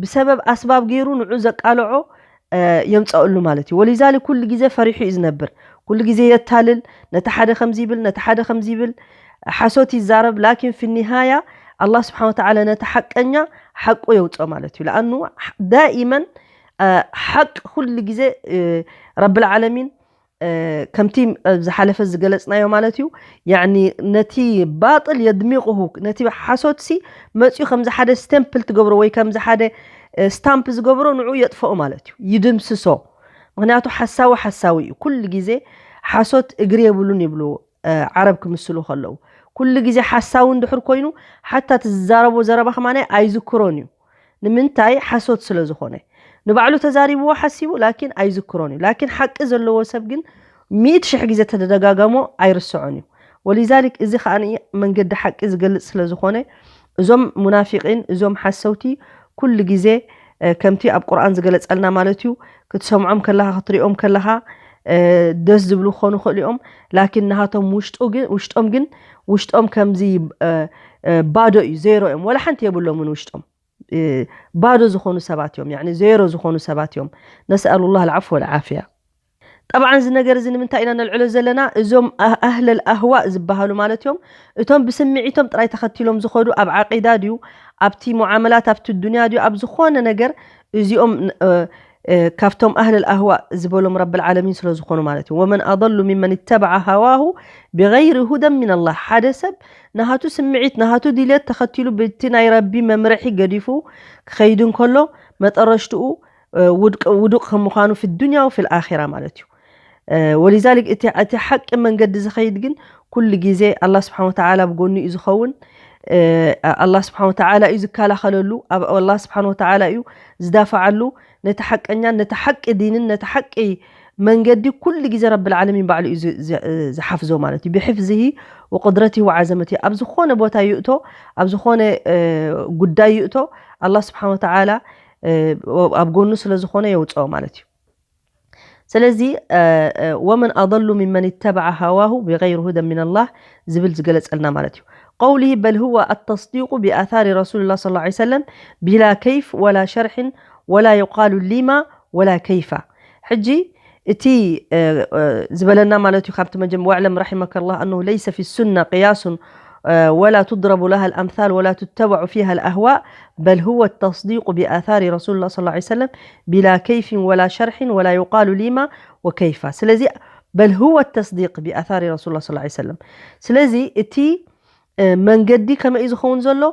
ብሰበብ ኣስባብ ገይሩ ንዑ ዘቃልዖ የምፀእሉ ማለት እዩ ወሊዛሊ ኩሉ ግዜ ፈሪሑ እዩ ዝነብር ኩሉ ግዜ የታልል ነቲ ሓደ ከምዚ ይብል ነቲ ሓደ ከምዚ ይብል ሓሶት ይዛረብ ላኪን ፊኒሃያ ኣላህ ስብሓን ወተዓላ ነቲ ሓቀኛ ሓቁ የውፅኦ ማለት እዩ ለኣኑ ዳኢመን ሓቅ ኩሉ ግዜ ረብልዓለሚን ከምቲ ዝሓለፈ ዝገለፅናዮ ማለት እዩ ያኒ ነቲ ባጥል የድሚቑሁ ነቲ ሓሶትሲ መፅኡ ከምዚ ሓደ ስቴምፕል ትገብሮ ወይ ከምዚ ሓደ ስታምፕ ዝገብሮ ንዑ የጥፈኡ ማለት እዩ ይድምስሶ ምክንያቱ ሓሳዊ ሓሳዊ እዩ ኩሉ ግዜ ሓሶት እግሪ የብሉን ይብሉ ዓረብ ክምስሉ ከለዉ ኩሉ ግዜ ሓሳዊ እንድሕር ኮይኑ ሓታ እቲ ዝዛረቦ ዘረባ ከማናይ ኣይዝክሮን እዩ ንምንታይ ሓሶት ስለ ዝኾነ ንባዕሉ ተዛሪብዎ ሓሲቡ ላኪን ኣይዝክሮን እዩ ላኪን ሓቂ ዘለዎ ሰብ ግን ሚእቲ ሽሕ ግዜ ተደጋጋሞ ኣይርስዖን እዩ ወሊዛሊክ እዚ ከዓ መንገዲ ሓቂ ዝገልፅ ስለ ዝኾነ እዞም ሙናፊቂን እዞም ሓሰውቲ ኩሉ ግዜ ከምቲ ኣብ ቁርኣን ዝገለፀልና ማለት እዩ ክትሰምዖም ከለኻ ክትሪኦም ከለኻ ደስ ዝብሉ ክኾኑ ክእሉ እዮም ላኪን ናሃቶም ውሽጡ ግን ውሽጦም ግን ውሽጦም ከምዚ ባዶ እዩ ዜሮ እዮም ወላ ሓንቲ የብሎምን ውሽጦም ባዶ ዝኾኑ ሰባት እዮም يعني ዜሮ ዝኾኑ ሰባት እዮም نسأل الله العفو والعافية طبعا እዚ ነገር እዚ ንምንታይ ኢና ነልዕሎ ዘለና እዞም ኣህለል ኣህዋእ ዝበሃሉ ማለት እዮም እቶም ብስምዒቶም ጥራይ ተኸቲሎም ዝኸዱ ኣብ ዓቂዳ ድዩ ኣብቲ ሙዓመላት ኣብቲ ዱንያ ድዩ ኣብ ዝኾነ ነገር እዚኦም ካብቶም ኣህለል ኣህዋእ ዝበሎም ረብል ዓለሚን ስለ ዝኾኑ ማለት እዩ ومن أضل ممن اتبع هواه بغير هدى من الله ሓደ ሰብ ናሃቱ ስምዒት ናሃቱ ድልየት ተኸቲሉ ብቲ ናይ ረቢ መምርሒ ገዲፉ ክኸይድ እንከሎ መጠረሽትኡ ውዱቅ ከም ምዃኑ في الدنيا وفي الآخرة ማለት እዩ ولذلك እቲ ሓቂ መንገዲ ዝኸይድ ግን ኩሉ ግዜ ኣላ ስብሓን ወተዓላ ብጎኑ እዩ ዝኸውን ኣላ ስብሓን ወተዓላ እዩ ዝከላኸለሉ ኣላ ስብሓን ወተዓላ እዩ ዝዳፍዓሉ ነቲ ሓቀኛን ነቲ ሓቂ ዲንን ነቲ ሓቂ መንገዲ ኩሉ ግዜ ረብል ዓለሚን ባዕሉ እዩ ዝሓፍዞ ማለት እዩ ብሕፍዝሂ ወቁድረቲ ወዓዘመቲ ኣብ ዝኾነ ቦታ ይእቶ ኣብ ዝኾነ ጉዳይ ይእቶ ኣላ ስብሓን ወተዓላ ኣብ ጎኑ ስለ ዝኾነ የውፅኦ ማለት እዩ ስለዚ ومن أضل ممن اتبع هواه بغير هدى من الله ዝብል ዝገለፀልና ማለት እዩ قوله بل هو التصديق بآثار رسول الله صلى الله عليه وسلم بلا كيف ولا شرح ولا يقال لما ولا كيف ሕጂ እቲ ዝበለና ማለት እዩ ካብቲ መጀመ واعلم رحمك الله أنه ليس في السنة قياس ولا تضرب لها الأمثال ولا تتبع فيها الأهواء بل هو التصديق بآثار رسول الله صلى الله عليه وسلم بلا كيف ولا شرح ولا يقال لما وكيف ስለዚ بل هو التصديق بآثار رسول الله صلى الله عليه وسلم ስለዚ እቲ መንገዲ ከመይ እዩ ዝኸውን ዘሎ?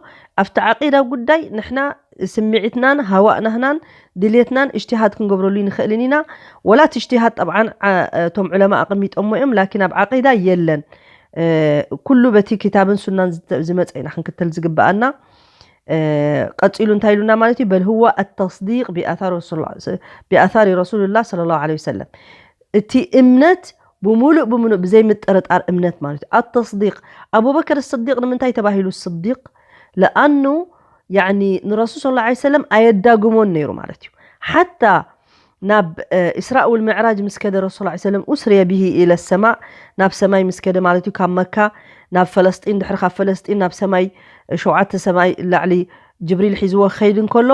ኣብቲ ዓቂዳ ጉዳይ ንሕና ስምዒትናን ሃዋእናህናን ድሌትናን እጅትሃድ ክንገብረሉ ንኽእልን ኢና። ወላ እቲ እጅትሃድ ጠብዓን እቶም ዑለማ ኣቐሚጦሞ እዮም፣ ላኪን ኣብ ዓቂዳ የለን። ኩሉ በቲ ክታብን ሱናን ዝመፀ ኢና ክንክተል ዝግበኣና። ቀፂሉ እንታይ ኢሉና ማለት እዩ? በል ህወ ኣተስዲቅ ብኣታሪ ረሱሉላ ስለ ላሁ ለ ወሰለም፣ እቲ እምነት ብምሉእ ብምሉእ ብዘይ ምጥርጣር እምነት ማለት እዩ። ኣተስዲቅ፣ ኣቡበከር ስዲቅ ንምንታይ ተባሂሉ ስዲቅ? ለኣኑ ያኒ ንረሱል ስለ ላ ሰለም ኣየዳግሞን ነይሩ ማለት እዩ። ሓታ ናብ ኢስራእ ወልምዕራጅ ምስ ከደ ረሱል ላ ሰለም ኡስርየ ብሂ ኢለ ሰማእ፣ ናብ ሰማይ ምስ ከደ ማለት እዩ፣ ካብ መካ ናብ ፈለስጢን፣ ድሕሪ ካብ ፈለስጢን ናብ ሰማይ ሸውዓተ ሰማይ ላዕሊ ጅብሪል ሒዝዎ ክኸይድ እንከሎ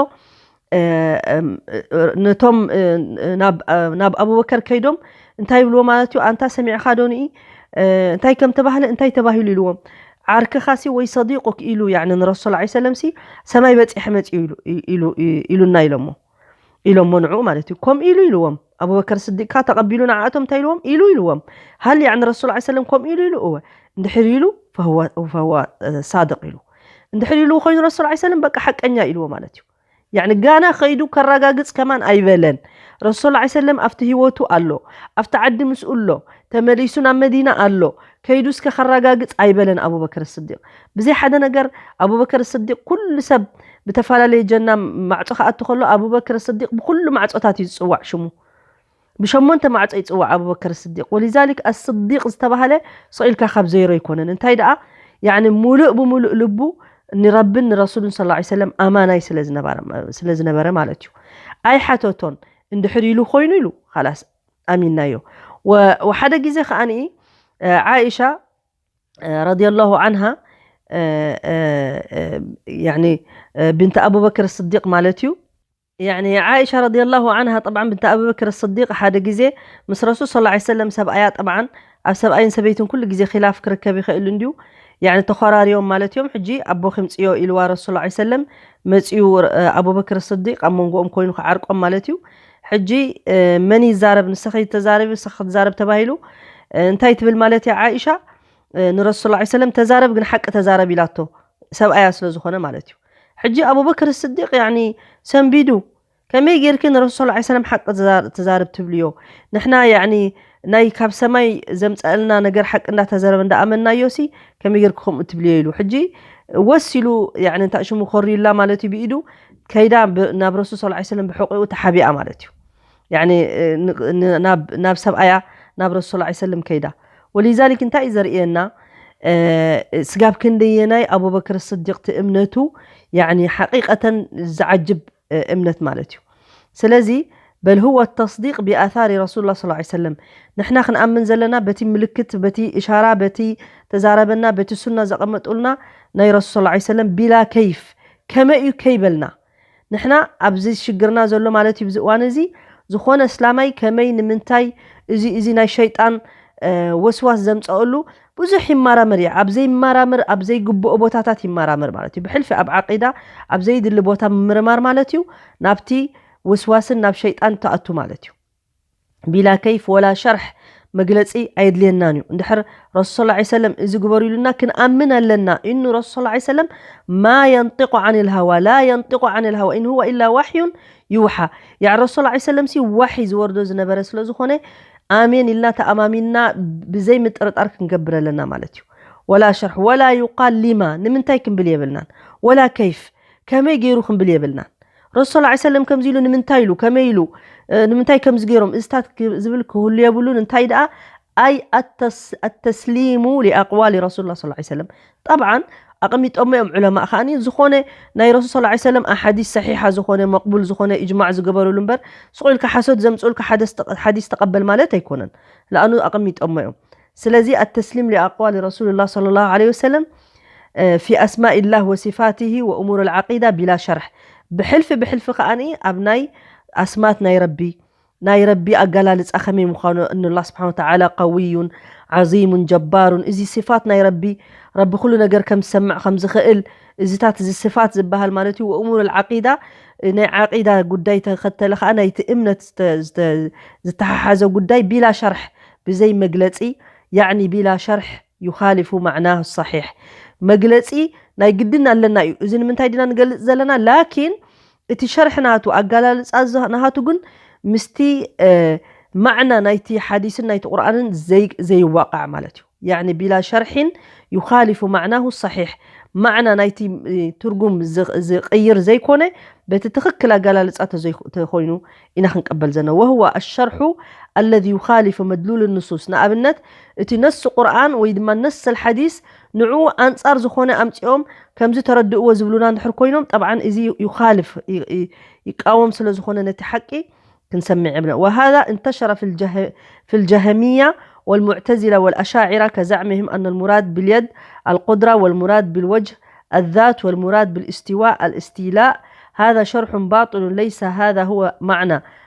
ነቶም ናብ ኣቡበከር ከይዶም እንታይ ይብልዎ ማለት እዩ? ኣንታ ሰሚዕኻ ዶንኢ እንታይ ከም ተባህለ እንታይ ተባሂሉ ኢልዎም። ዓርክኻሲ ወይ ሰዲቁክ ኢሉ ያኒ ንረሱል ላ ሰለም ሲ ሰማይ በፂሐ መፅኡ ኢሉና ኢሎሞ ኢሎሞ ንዑ ማለት እዩ። ከምኡ ኢሉ ኢልዎም። ኣቡበከር ስዲቅካ ተቐቢሉ ንዓኣቶም እንታይ ኢልዎም ኢሉ ኢልዎም። ሃል ያኒ ረሱል ላ ሰለም ከምኡ ኢሉ ኢሉ እወ እንድሕር ኢሉ ፈህወ ሳድቅ ኢሉ። እንድሕር ኢሉ ኮይኑ ረሱል ላ ሰለም በቃ ሓቀኛ ኢልዎ ማለት እዩ። ያኒ ጋና ከይዱ ከረጋግፅ ከማን ኣይበለን። ረሱል ላ ሰለም ኣብቲ ህይወቱ ኣሎ፣ ኣብቲ ዓዲ ምስኡ ኣሎ፣ ተመሊሱ ናብ መዲና ኣሎ። ከይዱ እስከ ከረጋግፅ ኣይበለን ኣቡበክር ስዲቅ። ብዘይ ሓደ ነገር ኣቡበክር ስዲቅ ኩሉ ሰብ ብተፈላለየ ጀና ማዕፆ ክኣቱ ከሎ ኣቡበክር ስዲቅ ብኩሉ ማዕፆታት እዩ ዝፅዋዕ ሽሙ። ብሸሞንተ ማዕፆ ይፅዋዕ ኣቡበክር ስዲቅ። ወሊዛሊክ ኣስዲቅ ዝተባሃለ ስቕ ኢልካ ካብ ዘይሮ ኣይኮነን። እንታይ ደኣ ያኒ ሙሉእ ብሙሉእ ልቡ ንረብን ንረሱሉን ስለ ላ ሰለም ኣማናይ ስለ ዝነበረ ማለት እዩ። ኣይሓተቶን። እንድሕር ኢሉ ኮይኑ ኢሉ ኻላስ ኣሚናዮ። ወሓደ ግዜ ከዓኒ ዓኢሻ ረዲየላሁ ዓንሃ ያኒ ብንት ኣቡበክር ስዲቅ ማለት እዩ። ያኒ ዓኢሻ ረዲየላሁ ዓንሃ ጠብዓን ብንት ኣቡበክር ስዲቅ ሓደ ግዜ ምስ ረሱል ስለ ላ ሰለም ሰብኣያ ጠብዓን ኣብ ሰብኣይን ሰበይትን ኩሉ ግዜ ኺላፍ ክርከብ ይኽእል እንድዩ። ያኒ ተኾራሪዮም ማለት እዮም። ሕጂ ኣቦኺ ምፅዮ ኢልዋ ረሱል ላ ሰለም መፅዩ ኣቡበክር ስዲቅ ኣብ መንጎኦም ኮይኑ ክዓርቆም ማለት እዩ። ሕጂ መን ይዛረብ ንስኺ ተዛረቢ ንስኺ ክትዛረብ ተባሂሉ እንታይ ትብል ማለት እያ ዓኢሻ ንረሱል ላ ሰለም ተዛረብ ግን ሓቂ ተዛረብ ኢላቶ ሰብኣያ ስለ ዝኾነ ማለት እዩ። ሕጂ ኣቡበክር ስዲቅ ያኒ ሰንቢዱ ከመይ ጌርኪ ንረሱል ላ ሰለም ሓቂ ትዛርብ ትብልዮ? ንሕና ያኒ ናይ ካብ ሰማይ ዘምፀኣልና ነገር ሓቂ እንዳተዘረበ እንዳኣመናዮ ሲ ከመይ ጌርኪ ከምኡ ትብልዮ ኢሉ ሕጂ ወስ ኢሉ ያኒ እንታይ ሽሙ ኮርዩላ ማለት እዩ ብኢዱ ከይዳ ናብ ረሱል ስለ ላ ሰለም ብሕቂኡ ተሓቢኣ ማለት እዩ። ያኒ ናብ ሰብኣያ ናብ ረሱል ላ ሰለም ከይዳ ወሊዛሊክ እንታይ እዩ ዘርእየና? ስጋብ ክንደየናይ ኣቡበክር ስዲቅ እቲ እምነቱ ያኒ ሓቂቀተን ዝዓጅብ እምነት ማለት እዩ። ስለዚ በል ህወ ተስዲቅ ብኣታሪ ረሱል ላ ስለ ላ ሰለም ንሕና ክንኣምን ዘለና በቲ ምልክት በቲ እሻራ በቲ ተዛረበና በቲ ሱና ዘቐመጡልና ናይ ረሱል ስለ ላ ሰለም ቢላ ከይፍ ከመይ እዩ ከይበልና ንሕና ኣብዚ ሽግርና ዘሎ ማለት እዩ። ብዚ እዋን እዚ ዝኾነ እስላማይ ከመይ ንምንታይ እዚ እዚ ናይ ሸይጣን ወስዋስ ዘምፀአሉ ብዙሕ ይመራመር እያ። ኣብ ዘይመራመር ኣብ ዘይግብኦ ቦታታት ይመራመር ማለት እዩ። ብሕልፊ ኣብ ዓቂዳ ኣብ ዘይድሊ ቦታ ምምርማር ማለት እዩ። ናብቲ ውስዋስን ናብ ሸይጣን ትኣቱ ማለት እዩ። ቢላ ከይፍ ወላ ሸርሕ መግለፂ ኣየድልየናን እዩ። እንድሕር ረሱል ስለ ላ ሰለም እዚ ግበሩ ኢሉና ክንኣምን ኣለና። ኢኑ ረሱል ስለ ላ ሰለም ማ የንጢቁ ዓን ልሃዋ ላ የንጢቁ ዓን ልሃዋ ኢን ሁወ ኢላ ዋሕዩን ይውሓ። ያ ረሱል ስለ ላ ሰለም ሲ ዋሒ ዝወርዶ ዝነበረ ስለ ዝኾነ ኣሜን ኢልና ተኣማሚንና ብዘይ ምጥርጣር ክንገብር ኣለና ማለት እዩ። ወላ ሸርሕ ወላ ዩቃል ሊማ ንምንታይ ክንብል የብልናን ወላ ከይፍ ከመይ ገይሩ ክንብል የብልናን። ረሱል ስለ ላ ሰለም ከምዚ ኢሉ ንምንታይ ኢሉ ከመይ ኢሉ ንምንታይ ከምዚ ገይሮም እዚታት ዝብል ክህሉ የብሉን። እንታይ ደኣ ኣይ ኣተስሊሙ ሊኣቅዋሊ ረሱል ላ ስለ ላ ሰለም ጠብዓን ኣቐሚጦሞ እዮም ዑለማእ ከዓኒ ዝኾነ ናይ ረሱል ስለ ላ ሰለም ኣሓዲስ ሰሒሓ ዝኾነ መቕቡል ዝኾነ እጅማዕ ዝገበሩሉ እምበር ስቑ ኢልካ ሓሶት ዘምፅኡልካ ሓዲስ ተቐበል ማለት ኣይኮነን። ለኣኑ ኣቐሚጦሞ እዮም። ስለዚ ኣተስሊም ሊኣቅዋል ረሱልላ ስለ ላሁ ለ ወሰለም ፊ ኣስማኢላህ ወሲፋትህ ወእሙር ልዓቂዳ ቢላ ሸርሕ ብሕልፊ ብሕልፊ ከዓኒ ኣብ ናይ ኣስማት ናይ ረቢ ናይ ረቢ ኣገላልፃ ከመይ ምዃኑ እንላ ስብሓን ወተዓላ ቀውዩን ዓዚሙን ጀባሩን እዚ ስፋት ናይ ረቢ ረቢ ኩሉ ነገር ከም ዝሰምዕ ከም ዝኽእል እዚታት እዚ ስፋት ዝበሃል ማለት እዩ። ወእሙር ልዓቂዳ ናይ ዓቂዳ ጉዳይ ተኸተለ ከዓ ናይቲ እምነት ዝተሓሓዘ ጉዳይ ቢላ ሸርሕ ብዘይ መግለፂ ያዕኒ ቢላ ሸርሕ ዩኻሊፉ ማዕናሁ ሰሒሕ መግለጺ ናይ ግድን ኣለና እዩ። እዚ ንምንታይ ዲና ንገልጽ ዘለና? ላኪን እቲ ሸርሒ ናቱ፣ ኣገላልጻ ዝ-፣ ናቱ ግን ምስቲ፣ እ፣ ማዕና ናይቲ ሓዲስን ናይቲ ቁርኣንን ዘይ-፣ ዘይዋቃዕ ማለት እዩ። ያዕኒ ቢላ ሸርሒን ዩኻሊፉ ማዕናሁ ሰሒሕ፣ ማዕና ናይቲ፣ እ፣ ትርጉም ዝ-፣ ዝቕይር ዘይኮነ፣ በቲ ትኽክል ኣገላልጻ ተዘይ-፣ ተኾይኑ ኢና ክንቀበል ዘለና። ወህወ ኣሸርሑ ኣለዚ ዩኻሊፉ መድሉል ንሱስ፣ ንኣብነት እቲ ነስ ቁርኣን ወይ ድማ ነስ ኣልሓዲስ ንዕኡ ኣንጻር ዝኾነ ኣምጺኦም ከምዚ ተረድእዎ ዝብሉና እንድሕር ኮይኖም፣ ጠብዓን እዚ ዩኻልፍ ይ-፣ ይ-፣ ይቃወም ስለ ዝኾነ ነቲ ሓቂ ክንሰምዕ የብልና። وهذا انتشر في الجه-، في الجهمية والمعتزلة والأشاعرة كزعمهم أن المراد باليد القدرة والمراد بالوجه الذات والمراد بالاستواء الاستيلاء. هذا شرح باطل، ليس هذا هو معنى،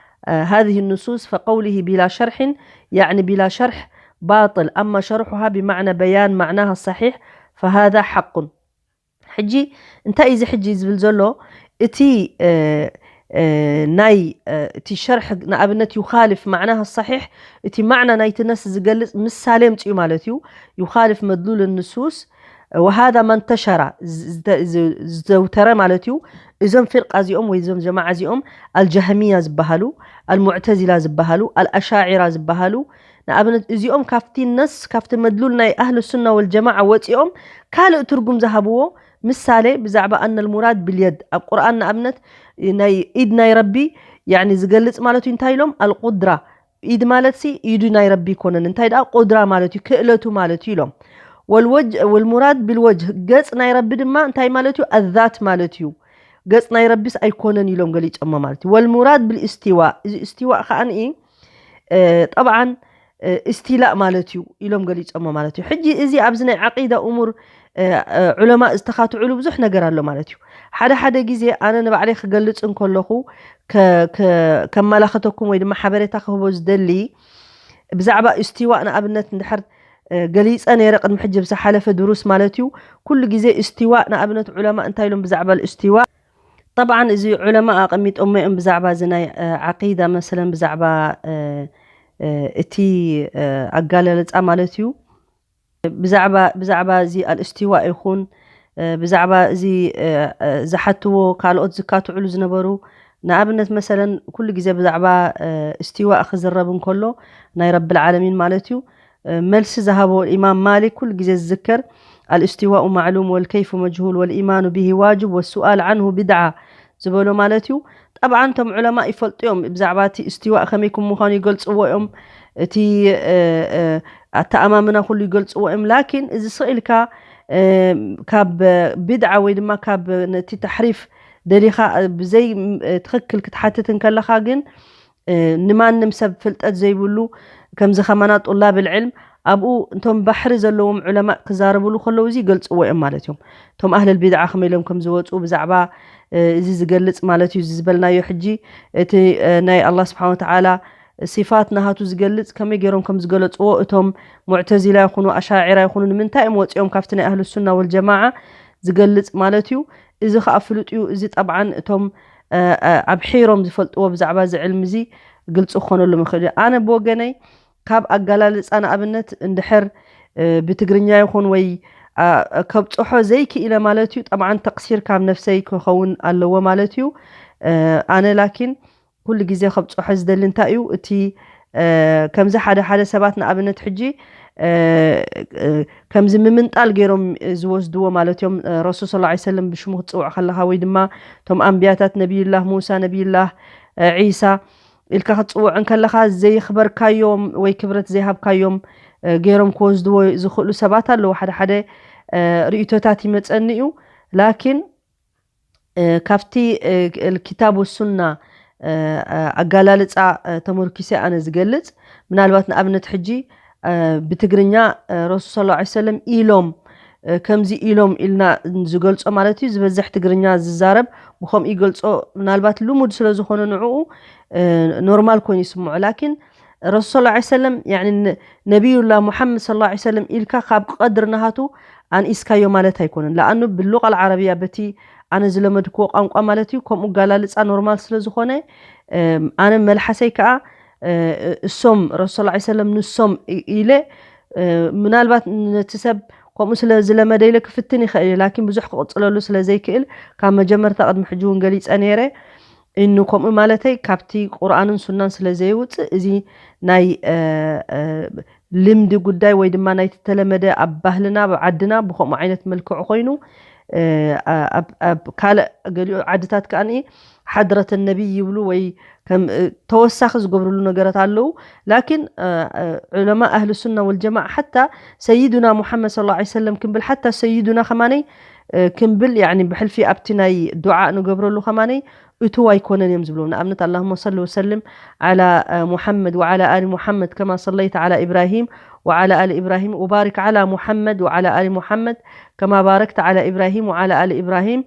آه، هذه النصوص، فقوله بلا شرح يعني بلا شرح باطل، أما شرحها بمعنى بيان معناها الصحيح فهذا حق. ሕጂ እንታይ እዚ ሕጂ ዝብል ዘሎ? እቲ፣ እ፣ እ፣ ናይ፣ እ፣ እቲ ሸርሕ ንኣብነት ዩኻልፍ ማዕናሃ ሰሒሕ፣ እቲ ማዕና ናይቲ ነስ ዝገልጽ ምሳሌ ኣምጽኡ ማለት እዩ። ዩኻልፍ መድሉል ንሱስ ወሃዛ መንተሸራ፣ ዝ-፣ ዝተ-፣ ዝ-፣ ዝተውተረ ማለት እዩ። እዞም ፊርቃ እዚኦም ወይ እዞም ጀማዓ እዚኦም ኣልጀህሚያ ዝበሃሉ፣ ኣልሙዕተዚላ ዝበሃሉ፣ ኣልኣሻዒራ ዝበሃሉ፣ ንኣብነት እዚኦም ካብቲ ነስ፣ ካብቲ መድሉል ናይ ኣህል ሱና ወልጀማዓ ወፂኦም ካልእ ትርጉም ዝሃብዎ፣ ምሳሌ ብዛዕባ ኣነል ሙራድ ብልየድ ኣብ ቁርኣን ንኣብነት ናይ ኢድ ናይ ረቢ ያኒ ዝገልጽ ማለት እዩ። እንታይ ኢሎም? ኣልቁድራ፣ ኢድ ማለት ሲ ኢዱ ናይ ረቢ ይኮነን፣ እንታይ ደኣ ቁድራ ማለት እዩ፣ ክእለቱ ማለት እዩ ኢሎም። ወልወጅ-፣ ወልሙራድ ብልወጅህ፣ ገጽ ናይ ረቢ ድማ እንታይ ማለት እዩ? ኣዛት ማለት እዩ። ገጽ ናይ ረቢስ ኣይኮነን ኢሎም ገሊጾሞ ማለት እዩ። ወልሙራድ ብልእስቲዋእ፣ እዚ እስቲዋእ ከኣ ንኢ፣ እ፣ ጠብዓን፣ እ፣ እስቲላእ ማለት እዩ ኢሎም ገሊጾሞ ማለት እዩ። ሕጂ እዚ ኣብዚ ናይ ዓቂዳ እሙር፣ እ፣ እ፣ ዑለማ ዝተኻትዑሉ ብዙሕ ነገር ኣሎ ማለት እዩ። ሓደ ሓደ ግዜ ኣነ ንባዕለይ ክገልጽ እንከለኹ ከ-፣ ከ-፣ ከመላኸተኩም ወይ ድማ ሓበሬታ ክህቦ ዝደሊ ብዛዕባ እስቲዋእ ንኣብነት እንድሕር፣ እ፣ ገሊጸ ነይረ ቅድሚ ሕጂ ብዝሓለፈ ድሩስ ማለት እዩ። ኩሉ ግዜ እስቲዋእ ንኣብነት ዑለማ እንታይ ኢሎም ብዛዕባ እስቲዋእ? ጠብዓን እዚ ዑለማ ኣቐሚጦሞ እዮም ብዛዕባ እዚ ናይ፣ እ፣ ዓቂዳ መሰለን ብዛዕባ፣ እ፣ እ፣ እቲ፣ እ፣ ኣጋለልጻ ማለት እዩ። ብዛዕባ፣ ብዛዕባ እዚ ኣልእስቲዋእ ይኹን፣ እ፣ ብዛዕባ እዚ፣ እ፣ እ፣ ዝሓትዎ ካልኦት ዝካትዕሉ ዝነበሩ፣ ንኣብነት መሰለን ኩሉ ግዜ ብዛዕባ፣ እ፣ እስቲዋእ ክዝረብ እንከሎ ናይ ረብል ዓለሚን ማለት እዩ፣ እ፣ መልሲ ዝሃቦ ኢማም ማሊክ ኩሉ ግዜ ዝዝከር ኣልእስቲዋኡ ማዕሉም ወልከይፉ መጅሁል ወልኢማኑ ቢሂ ዋጅብ ወሱኣል ዓንሁ ብድዓ ዝበሎ ማለት እዩ። ጠብዓን እቶም ዑለማ ይፈልጡ እዮም ብዛዕባ እቲ እስቲዋእ ከመይ ከም ምዃኑ ይገልጽዎ እዮም። እቲ፣ እ፣ እ፣ ኣተኣማምና ኩሉ ይገልጽዎ እዮም። ላኪን እዚ ስቕ ኢልካ፣ እ፣ ካብ ብድዓ ወይ ድማ ካብ ነቲ ተሕሪፍ ደሊኻ ብዘይ፣ እ፣ ትኽክል ክትሓትት እንከለኻ ግን፣ እ፣ ንማንም ሰብ ፍልጠት ዘይብሉ ከምዚ ከማና ጡላብ ልዕልም ኣብኡ እንቶም ባሕሪ ዘለዎም ዑለማ ክዛረብሉ ከለዉ እዚ ይገልጽዎ እዮም ማለት እዮም። እቶም ኣህለል ቢድዓ ከመይ ኢሎም ከም ዝወፁ ብዛዕባ፣ እ፣ እዚ ዝገልጽ ማለት እዩ። እዚ ዝበልናዮ ሕጂ እቲ፣ እ፣ ናይ ኣላህ ስብሓን ወተዓላ ሲፋት ናሃቱ ዝገልጽ ከመይ ገይሮም ከም ዝገለጽዎ እቶም ሙዕተዚላ ይኹኑ ኣሻዒራ ይኹኑ ንምንታይ እዮም ወፂኦም ካብቲ ናይ ኣህሉ ሱና ወልጀማዓ ዝገልጽ ማለት እዩ። እዚ ከኣ ፍሉጥ እዩ። እዚ ጠብዓን እቶም፣ እ፣ እ፣ ኣብሒሮም ዝፈልጥዎ ብዛዕባ እዚ ዕልሚ እዚ ግልጺ ክኾነሎም ይኽእል እዩ። ኣነ ብወገነይ ካብ ኣገላልጻ ንኣብነት እንድሕር፣ እ፣ ብትግርኛ ይኹን ወይ፣ ኣ፣ ከብጽሖ ዘይክኢለ ማለት እዩ፣ ጠብዓን ተቕሲር ካብ ነፍሰይ ክኸውን ኣለዎ ማለት እዩ። እ፣ ኣነ ላኪን ኩሉ ግዜ ከብጽሖ ዝደሊ እንታይ እዩ እቲ፣ እ፣ ከምዚ ሓደ ሓደ ሰባት ንኣብነት ሕጂ፣ እ፣ እ፣ ከምዚ ምምንጣል ገይሮም ዝወስድዎ ማለት እዮም። እ፣ ረሱል ሰለላሁ ዐለይሂ ወሰለም ብሽሙ ክትጽውዕ ከለኻ ወይ ድማ እቶም ኣንብያታት ነቢዩላህ ሙሳ፣ ነቢዩላህ፣ እ፣ ዒሳ ኢልካ ክትጽውዕ እንከለኻ ዘይኽበርካዮም ወይ ክብረት ዘይሃብካዮም፣ እ፣ ገይሮም ክወስድዎ ዝኽእሉ ሰባት ኣለዉ። ሓደ ሓደ፣ እ፣ ርእይቶታት ይመጸኒ እዩ። ላኪን፣ እ፣ ካብቲ፣ እ፣ ኪታብ ወሱና፣ እ፣ እ፣ ኣጋላልጻ፣ እ፣ ተመርኪሰ ኣነ ዝገልጽ፣ ምናልባት ንኣብነት ሕጂ፣ እ፣ ብትግርኛ፣ እ፣ ረሱል ሰለላሁ ዐለይሂ ወሰለም ኢሎም፣ እ፣ ከምዚ ኢሎም ኢልና ዝገልጾ ማለት እዩ። ዝበዝሕ ትግርኛ ዝዛረብ ብኸምኡ ይገልጾ፣ ምናልባት ልሙድ ስለ ዝኾነ ንዕኡ፣ እ፣ ኖርማል ኮይኑ ይስምዖ። ላኪን ረሱል ሰለላሁ ዐለይሂ ወሰለም፣ ያኒ ነ-፣ ነቢዩላህ ሙሐመድ ሰለላሁ ዐለይሂ ወሰለም ኢልካ ካብ ቀድሪ ናሃቱ ኣንኢስካዮ ማለት ኣይኮነን። ለኣኑ ብሉቃል ዓረብያ በቲ ኣነ ዝለመድክዎ ቋንቋ ማለት እዩ፣ ከምኡ ኣጋላልጻ ኖርማል ስለ ዝኾነ፣ እም፣ ኣነ መልሓሰይ ከኣ፣ እ፣ እሶም ረሱል ሰለላሁ ዐለይሂ ወሰለም ንሶም ኢ-፣ ኢለ፣ እ፣ ምናልባት ነቲ ሰብ ከምኡ ስለ ዝለመደ ኢለ ክፍትን ይኽእል እዩ። ላኪን ብዙሕ ክቕጽለሉ ስለ ዘይክእል፣ ካብ መጀመርታ ቅድሚ ሕጂ እውን ገሊጸ ነይረ። እኑ ከምኡ ማለተይ ካብቲ ቁርኣንን ሱናን ስለ ዘይውጽእ፣ እዚ ናይ፣ እ፣ እ፣ ልምዲ ጉዳይ ወይ ድማ ናይቲ ተለመደ ኣብ ባህልና፣ ኣብ ዓድና ብኸምኡ ዓይነት መልክዑ ኮይኑ፣ እ፣ ኣብ፣ ኣብ ካልእ ገሊኡ ዓድታት ከኣ ሓድረት ነቢይ ይብሉ ወይ ከም፣ እ፣ ተወሳኺ ዝገብርሉ ነገራት ኣለዉ። ላኪን፣ እ፣ እ፣ ዑለማ ኣህል ሱና ወልጀማዓ ሓታ ሰይዱና ሙሐመድ ሰለላሁ ዐለይሂ ወሰለም ክንብል፣ ሓታ ሰይዱና ከማነይ፣ እ፣ ክንብል፣ ያኒ ብሕልፊ ኣብቲ ናይ ዱዓ ንገብረሉ ከማነይ እቱ ኣይኮነን እዮም ዝብሉ። ንኣብነት፣ اللهم صل وسلم على محمد وعلى آل محمد كما صليت على إبراهيم وعلى آل إبراهيم وبارك على محمد وعلى آل محمد كما باركت على إبراهيم وعلى آل إبراهيم،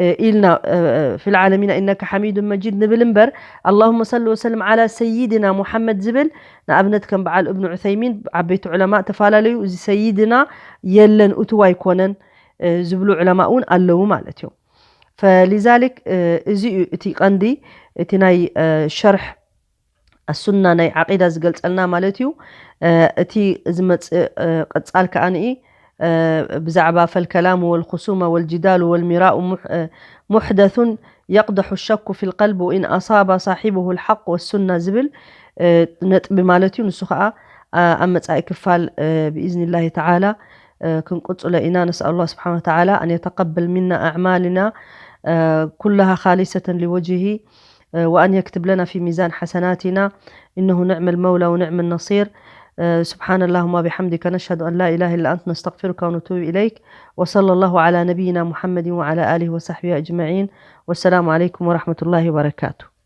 እ፣ ኢልና፣ እ፣ في العالمين إنك حميد مجيد ንብል እምበር፣ اللهم صل وسلم على سيدنا محمد ዝብል፣ ንኣብነት ከም በዓል እብኑ ዑሰይሚን፣ ዓበይቲ ዑለማ ተፈላለዩ፣ እዚ ሰይድና የለን፣ እቱ ኣይኮነን፣ እ፣ ዝብሉ ዑለማ እውን ኣለዉ ማለት እዩ። فلذلك፣ እ፣ እዚ እዩ እቲ ቀንዲ፣ እቲ ናይ፣ እ፣ ሸርሕ ኣሱና ናይ ዓቂዳ ዝገልጸልና ማለት እዩ። እ፣ እቲ ዝመጽእ፣ እ፣ ቀጻል ከኣ ንኢ፣ እ፣ ብዛዕባ فالكلام والخصوم والجدال والمراء مح-، እ፣ محدث يقدح الشك في القلب وإن أصاب صاحبه الحق والسنة ዝብል፣ እ፣ ነጥቢ ማለት እዩ። ንሱ ከኣ፣ እ፣ ኣብ መጻኢ ክፋል፣ እ፣ بإذن الله تعالى፣ እ፣ ክንቅጽሎ ኢና። نسأل الله سبحانه وتعالى أن يتقبل منا أعمالنا، እ፣ كلها خالصة لوجهه، እ፣ وأن يكتب لنا في ميزان حسناتنا، إنه نعم المولى ونعم النصير. እ፣ سبحان اللهم وبحمدك، نشهد أن لا إله إلا أنت، نستغفرك ونتوب إليك. وصلى الله على نبينا محمد وعلى آله وصحبه أجمعين. والسلام عليكم ورحمة الله وبركاته.